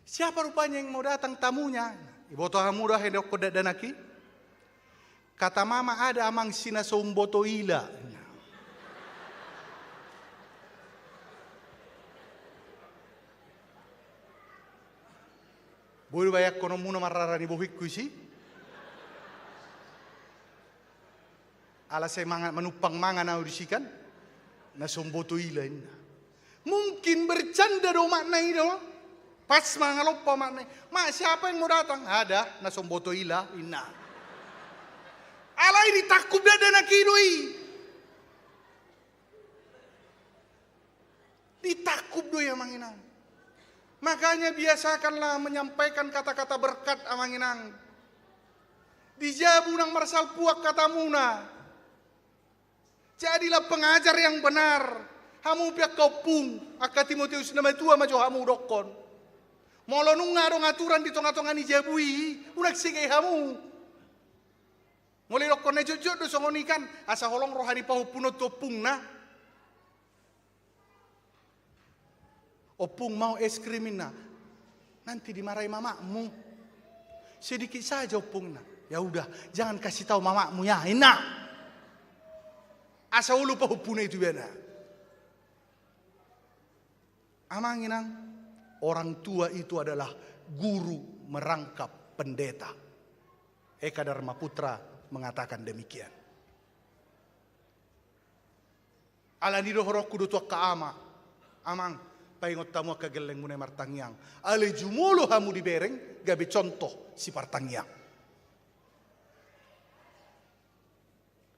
"Siapa rupanya yang mau datang tamunya?" Iboto hamu do aha na didokkon dakdanak i? "Kata mama ada, amang, si na so umboto ila." Boi do bayangkononmuna marrara ni bohingku disi? Ala sai mangan, manumpang mangan au disi kan? Na so umboto ila, ninna. Mungkin bercanda do makna i do. Pas mangalompa makna i. "Mak, siapa yang mau datang?" "Ada, na so umboto ila," ninna. Alai ditangkup dakdanak i do i. Ditangkup do i, amang inang. Makanya biasakanlah menyampaikan kata-kata berkat, amang inang. Di jabu unang marsalpuak katamuna. Jadilah pengajar yang benar. Hamu pe angka ompung, angka Timoteus na matua ma jo hamu dokkon. Molo nunga adong aturan di tonga-tonga ni jabu i, unang segai hamu. Molo idokkon na jotjot do songon i kan, asa holong roha ni pahompuon tu ompungna. Ompung, mau es krim, inna. Nanti dimarahi mamakmu. Sedikit saja, ompung, inna. Ya udah, jangan kasih tahu mamakmu ya, inna. Asa olo pahompuna i tu ibana. Amang inang, orang tua itu adalah guru merangkap pendeta. Eka Dharma Putra mengatakan demikian. Alani i dohononku do tu angka ama, amang, paingot hamu angka gellengmuna i martangiang. Alai jumolo hamu dibereng gabe contoh sipartangiang.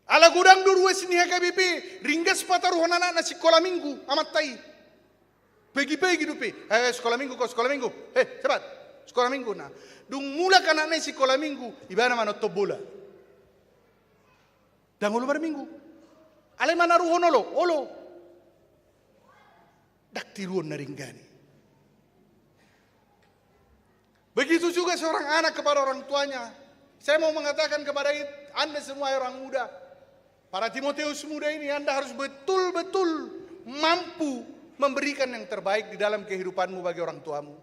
Ala godang do ruas ni H K B P, ringgas pataruhon anakna sikola minggu, amanta i. Pagi-pagi dope, eh, sikola minggu ko, sikola minggu. Eh, cepat, sikola minggu, nah. Dung mulak anakna i sikola minggu, ibana manonton bola. Ndang olo marminggu. Alai manaruhon olo, olo. Ndang tiruon na denggan i. Begitu juga seorang anak kepada orang tuanya. Saya mau mengatakan kepada it-, Anda semua, orang muda, para Timoteus muda ini, Anda harus betul-betul mampu memberikan yang terbaik di dalam kehidupanmu bagi orang tuamu.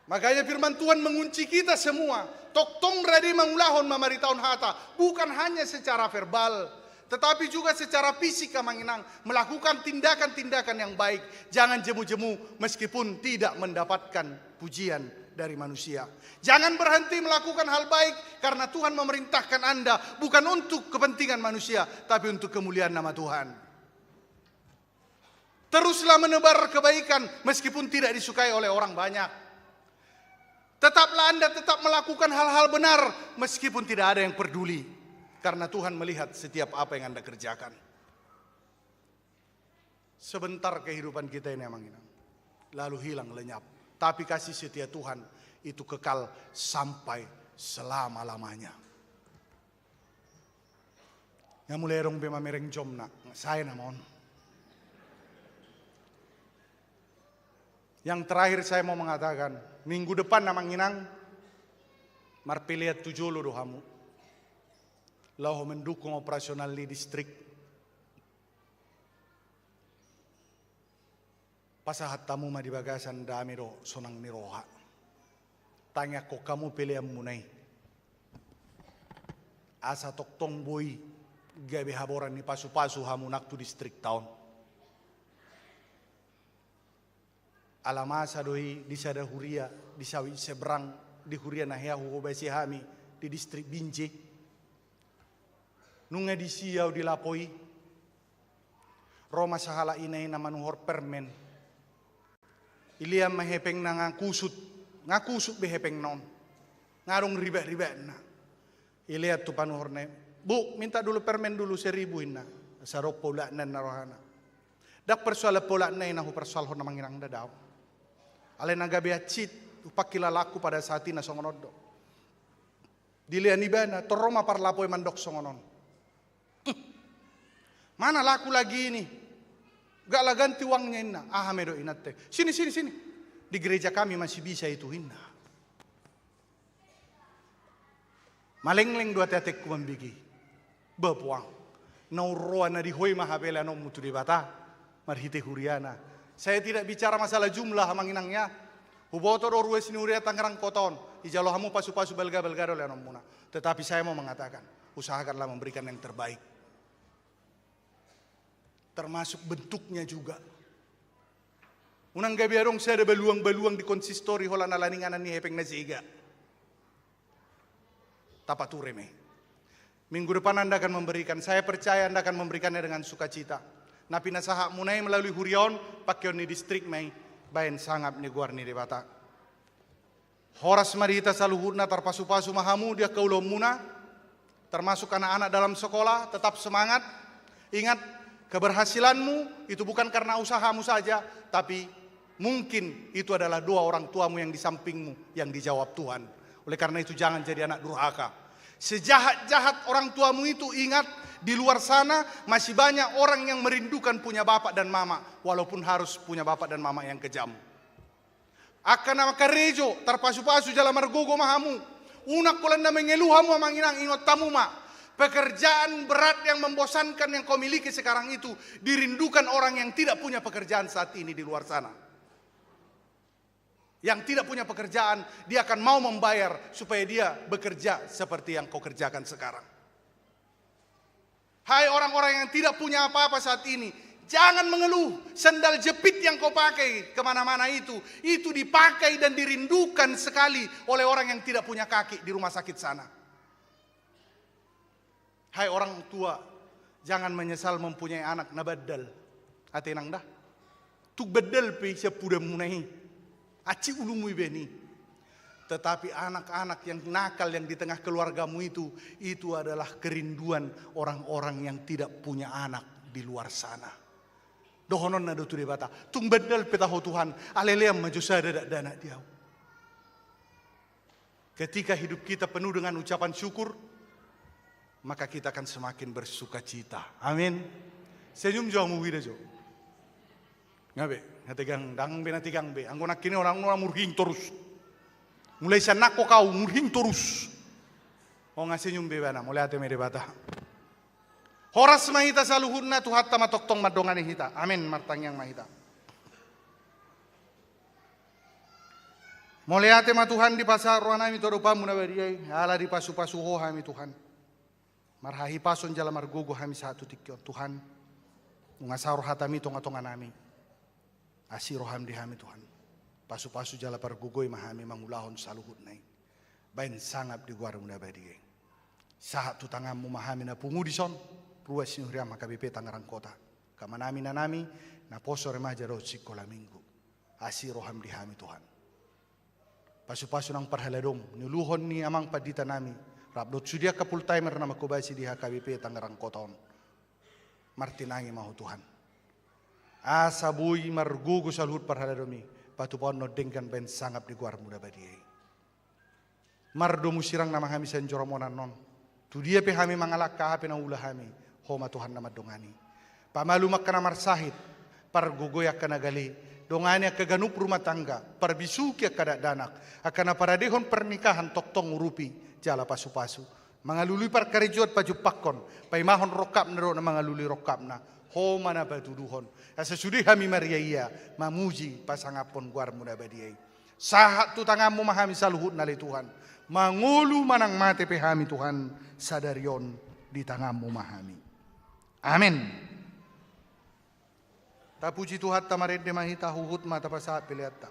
Makanya firman Tuhan mengunci kita semua. Tongtong rade mangulahon, mamaritahon hata, bukan hanya secara verbal, tetapi juga secara fisik, amang inang, melakukan tindakan-tindakan yang baik. Jangan jemu-jemu meskipun tidak mendapatkan pujian dari manusia. Jangan berhenti melakukan hal baik karena Tuhan memerintahkan Anda bukan untuk kepentingan manusia, tapi untuk kemuliaan nama Tuhan. Teruslah menebar kebaikan meskipun tidak disukai oleh orang banyak. Tetaplah Anda tetap melakukan hal-hal benar meskipun tidak ada yang peduli. Karena Tuhan melihat setiap apa yang Anda kerjakan. Sebentar kehidupan kita ini, amang inang. Lalu hilang lenyap. Tapi kasih setia Tuhan itu kekal sampai selama-lamanya. Nga mulai adong be mamereng jomna, sae nama on. Yang terakhir saya mau mengatakan, minggu depan, amang inang, marpelean tu jolo do hamu. Laho mendukung operasional ni distrik. Pasahat hamu ma di bagasan dame dohot sonang ni roha. Tangiangkon hamu peleanmuna i. Asa tongtong boi gabe haboran ni pasupasu hamu nang tu distrikta on. Ala masa do i di sada huria, di Sawit Seberang, di huria na hea huhobasi hami, di distrik Binjai. Nunga disi au di lapo i. Ro ma sahalak ina i na manuhor permen. Dilean ma hepengna, nga kusut. Nga kusut be hepengna on. Nga adong ribak-ribakna. Dilean tu panuhorna i. "Bu, minta dulu permen dulu seribu," inna. Asa adong paulakna, inna rohana. Ndang persoalan paulakna i na hupersoalhon, amang inang, da, daong. Alai na gabe hansit, hupangkilalaanku pada saat i na songon on do. Dilean ibana, torus ro ma parlapo i mandok songon on. "Mana laku lagi ini? Galak ganti uangnya," inna. "Aha ma i do, inanta i?" "Sini, sini, sini. Di gereja kami masih bisa itu," inna. Malengleng do ateatengku mambege i. Ba puang. Na umroa na di ho i ma hapeleanonmu tu Debata. Marhite huriana. Saya tidak bicara masalah jumlah, amang inang, ya. Huboto do ruas ni huria Tangerang Kota on. Dijalo hamu pasupasu balga-balga do leanonmuna. Tetapi saya mau mengatakan, usahakanlah memberikan yang terbaik. Termasuk bentuknya juga. Unang gabe adong sada baluang-baluang di konsistori holan ala ni inganan ni hepeng na sega. Tapature ma i. Minggu depan Anda akan memberikan, saya percaya Anda akan memberikannya dengan sukacita. Na pinasahatmuna i melalui huria on, pangkeon ni distrik ma i, baen sangap ni goar ni Debata. Horas ma di hita saluhutna, tarpasupasu ma hamu di angka ulaonmuna, termasuk anak-anak dalam sekolah, tetap semangat. Ingat, keberhasilanmu itu bukan karena usahamu saja, tapi mungkin itu adalah doa orang tuamu yang di sampingmu yang dijawab Tuhan. Oleh karena itu, jangan jadi anak durhaka. Sejahat-jahat orang tuamu itu, ingat, di luar sana masih banyak orang yang merindukan punya bapak dan mama, walaupun harus punya bapak dan mama yang kejam. Angka na mangkarejo, tarpasupasu jala margogo ma hamu. Unang holan na mengeluh hamu, amang inang, ingot hamu ma. Pekerjaan berat yang membosankan yang kau miliki sekarang itu dirindukan orang yang tidak punya pekerjaan saat ini di luar sana. Yang tidak punya pekerjaan, dia akan mau membayar supaya dia bekerja seperti yang kau kerjakan sekarang. Hai orang-orang yang tidak punya apa-apa saat ini, jangan mengeluh. Sendal jepit yang kau pakai kemana-mana itu, itu dipakai dan dirindukan sekali oleh orang yang tidak punya kaki di rumah sakit sana. Hai orang tua, jangan menyesal mempunyai anak na bandal. Ate nang da. Tung bandal pe sian pudanmuna i, hansit ulumu ibaen i. Tetapi anak-anak yang nakal yang di tengah keluargamu itu, itu adalah kerinduan orang-orang yang tidak punya anak di luar sana. Dohononna do tu Debata, tung bandal pe taho Tuhan, alai lean ma jo sada dakdanak di ahu. Ketika hidup kita penuh dengan ucapan syukur, maka kita akan semakin bersukacita. Amin. Senyum jo hamu, huida jo. Nga be, nga tegang, ndang be na tegang be. Anggo nangkin i orang na murhing torus. Mulai sian nangkok ahu murhing torus. O, nga senyum be ibana, mauliate ma di Debata. Horas ma hita saluhutna, Tuhanta ma tongtong mandongani hita. Amin, martangiang ma hita. Mauliate ma Tuhan, dipasahat rohanami tu adopanmu na badia i, ala dipasupasu Ho hami Tuhan. Marhahipason jala margogo hami sahat tu tingki on Tuhan. Nunga saor hataMi tongatonganami. Asi rohaM di hami Tuhan. Pasupasu jala pargogoi ma hami mangulahon saluhutna i. Baen sangap di goarMu na badia i. Sahat tu tanganMu ma hami na pungu dison, ruas ni huriaM H K B P Tangerang Kota. Angka amanami, inanami, naposo remaja dohot sikola minggu. Asi rohaM di hami Tuhan. Pasupasu nang parhaladoM, niuluhon ni amang panditanami, rap dohot sude angka full timer na manghobasi di H K B P Tangerang Kota on. Martinangi ma Ho Tuhan. Asa boi margogo saluhut parhaladoMi, patupaonhon denggan baen sangap di goarMu na badia i. Mardomu sirang nama hami sian joro monan on. Tu dia pe hami mangalangka, aha pe na huula hami, Ho ma Tuhan na mandongani. Pamalum angka na marsahit, pargogoi angka na gale, dongani angka ganup rumah tangga, parbisuhi angka dakdanak, angka na paradehon pernikahan tongtong urupi, jala pasupasu. Mangalului parkarejoan pajumpangkon, paimahon rongkapna dohot na mangalului rongkapna, Ho ma na patuduhon. Asa sude hami mariaia, mamuji pasangaphon goarMu na badia i. Sahat tu tanganMu ma hami saluhutna ale Tuhan. Mangolu manang mate pe hami Tuhan, sadari on di tanganMu ma hami. Amen. Tapuji Tuhanta, marende ma hita, huhut ma tapasahat peleanta.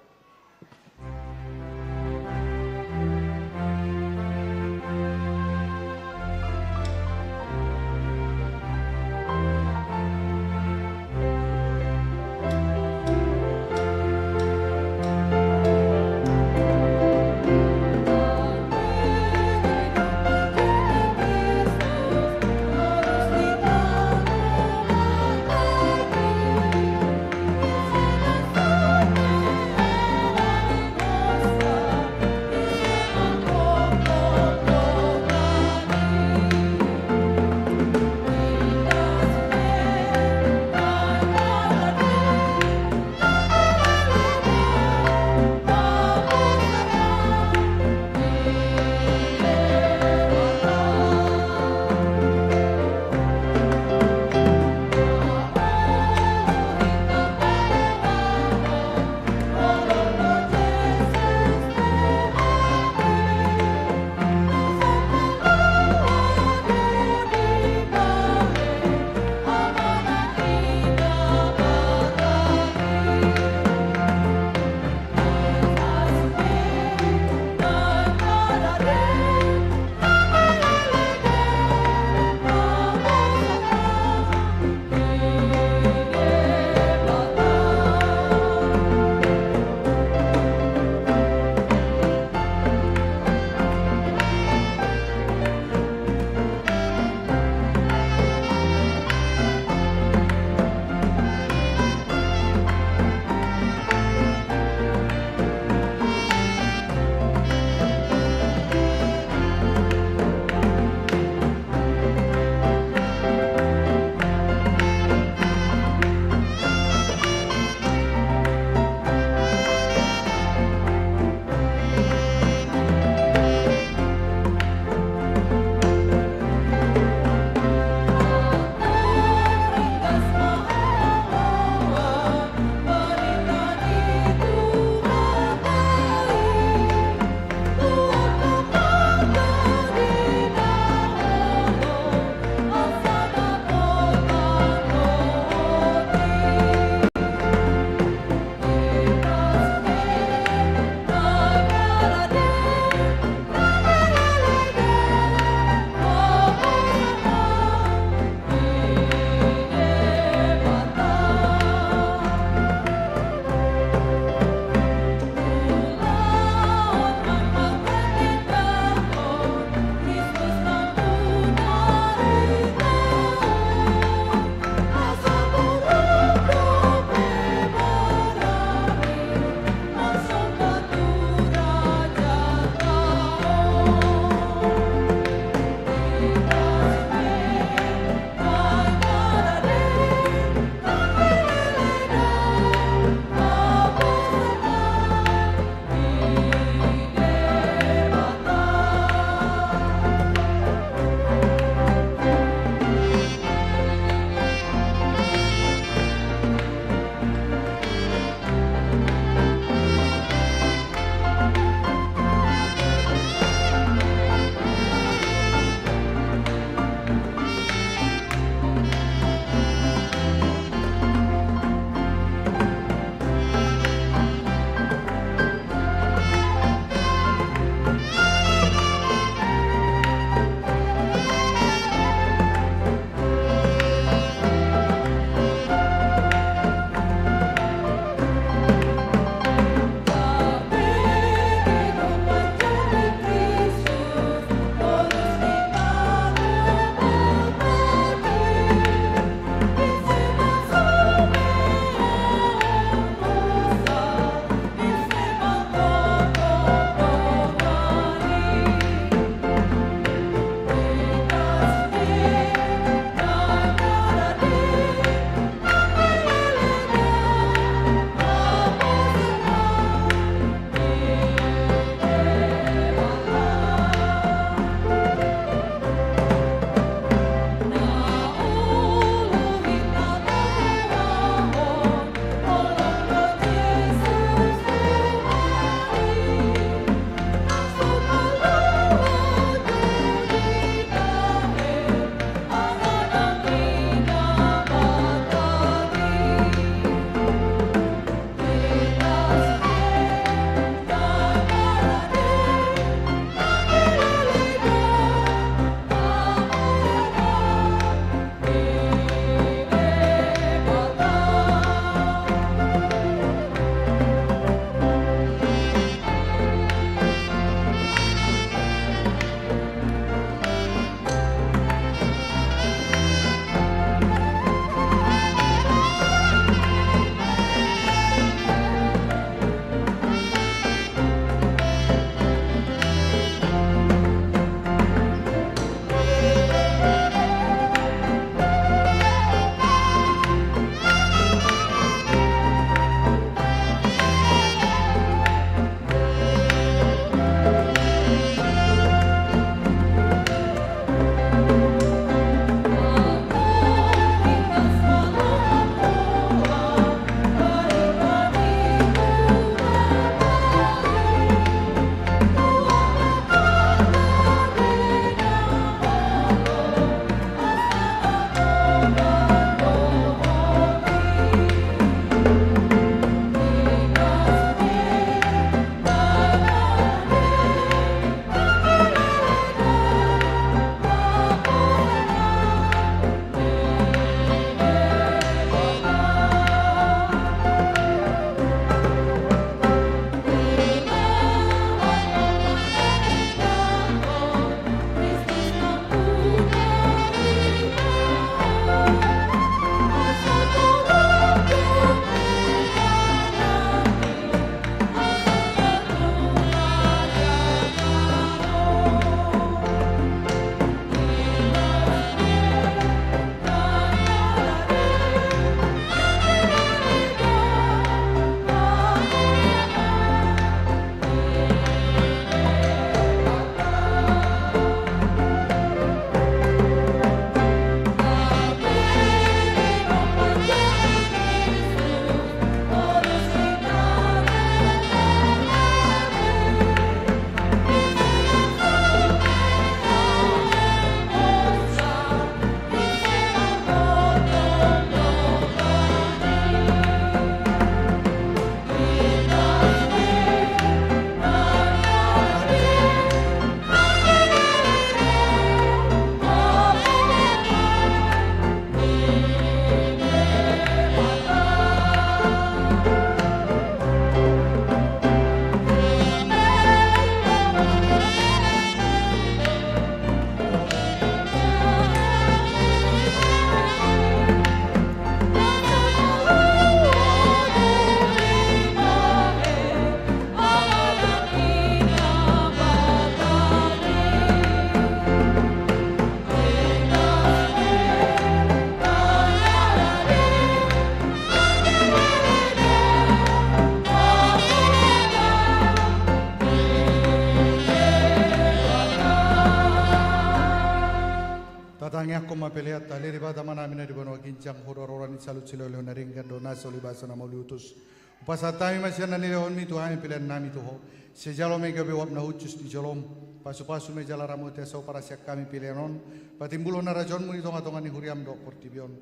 Inangkon ma peleanta. Ale Debata Amanami na di banua ginjang, Ho do haroroan ni saluhut silehonlehon na denggan dohot na so ulibasa na mauliutus. Hupasahat hami ma sian na nilehonMi tu hami peleannami tu Ho. Sai jalo ma i gabe uap na hushus di joloM. Pasupasu ma i jala ramoti asa huparasian hami pelean on patimbulhon harajaonMu di tongatonga ni huriaM dohot portibi on.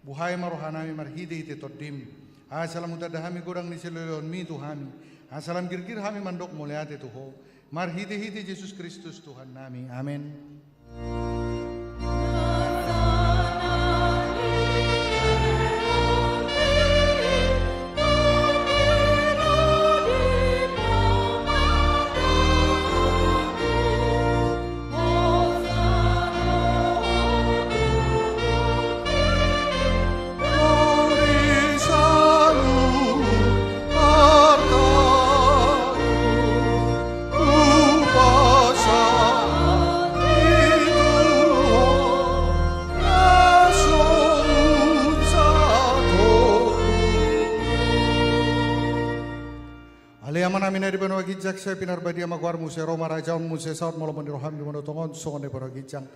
Buhai ma rohanami marhitehite TondiM, asa lam hutanda hami godang ni silehonlehonMi tu hami, asa lam girgir hami mandok mauliate tu Ho, marhitehite Jesus Kristus Tuhannami. Amen. Ale Amanami na di banua ginjang, sai pinarbadia ma goarMu, sai ro ma harajaonMu, sai saut ma lomo ni rohaM di banua tonga on songon na di banua ginjang.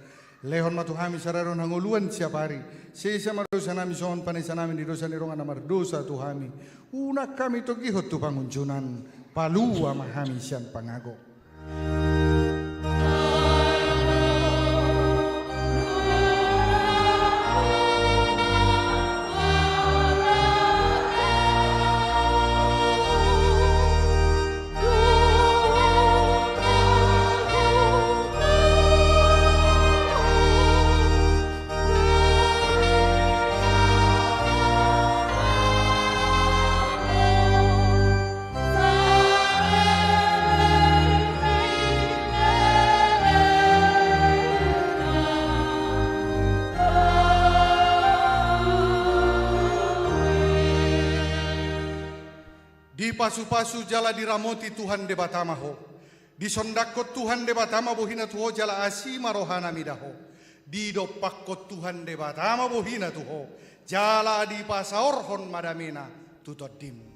Lehon ma tu hami sadari on hangoluan siapari. Sesa ma dosanami songon panesanami ni dosa ni dongan na mardosa tu hami. Unang hami togihon tu pangunjunan. Palua ma hami sian pangago. Dipasupasu jala diramoti Tuhan Debata ma ho. Disondangkon Tuhan Debata ma bohiNa tu ho jala asi ma rohaNa mida ho. Didompakkon Tuhan Debata ma bohiNa tu ho jala dipasaorhon ma dameNa tu tondim.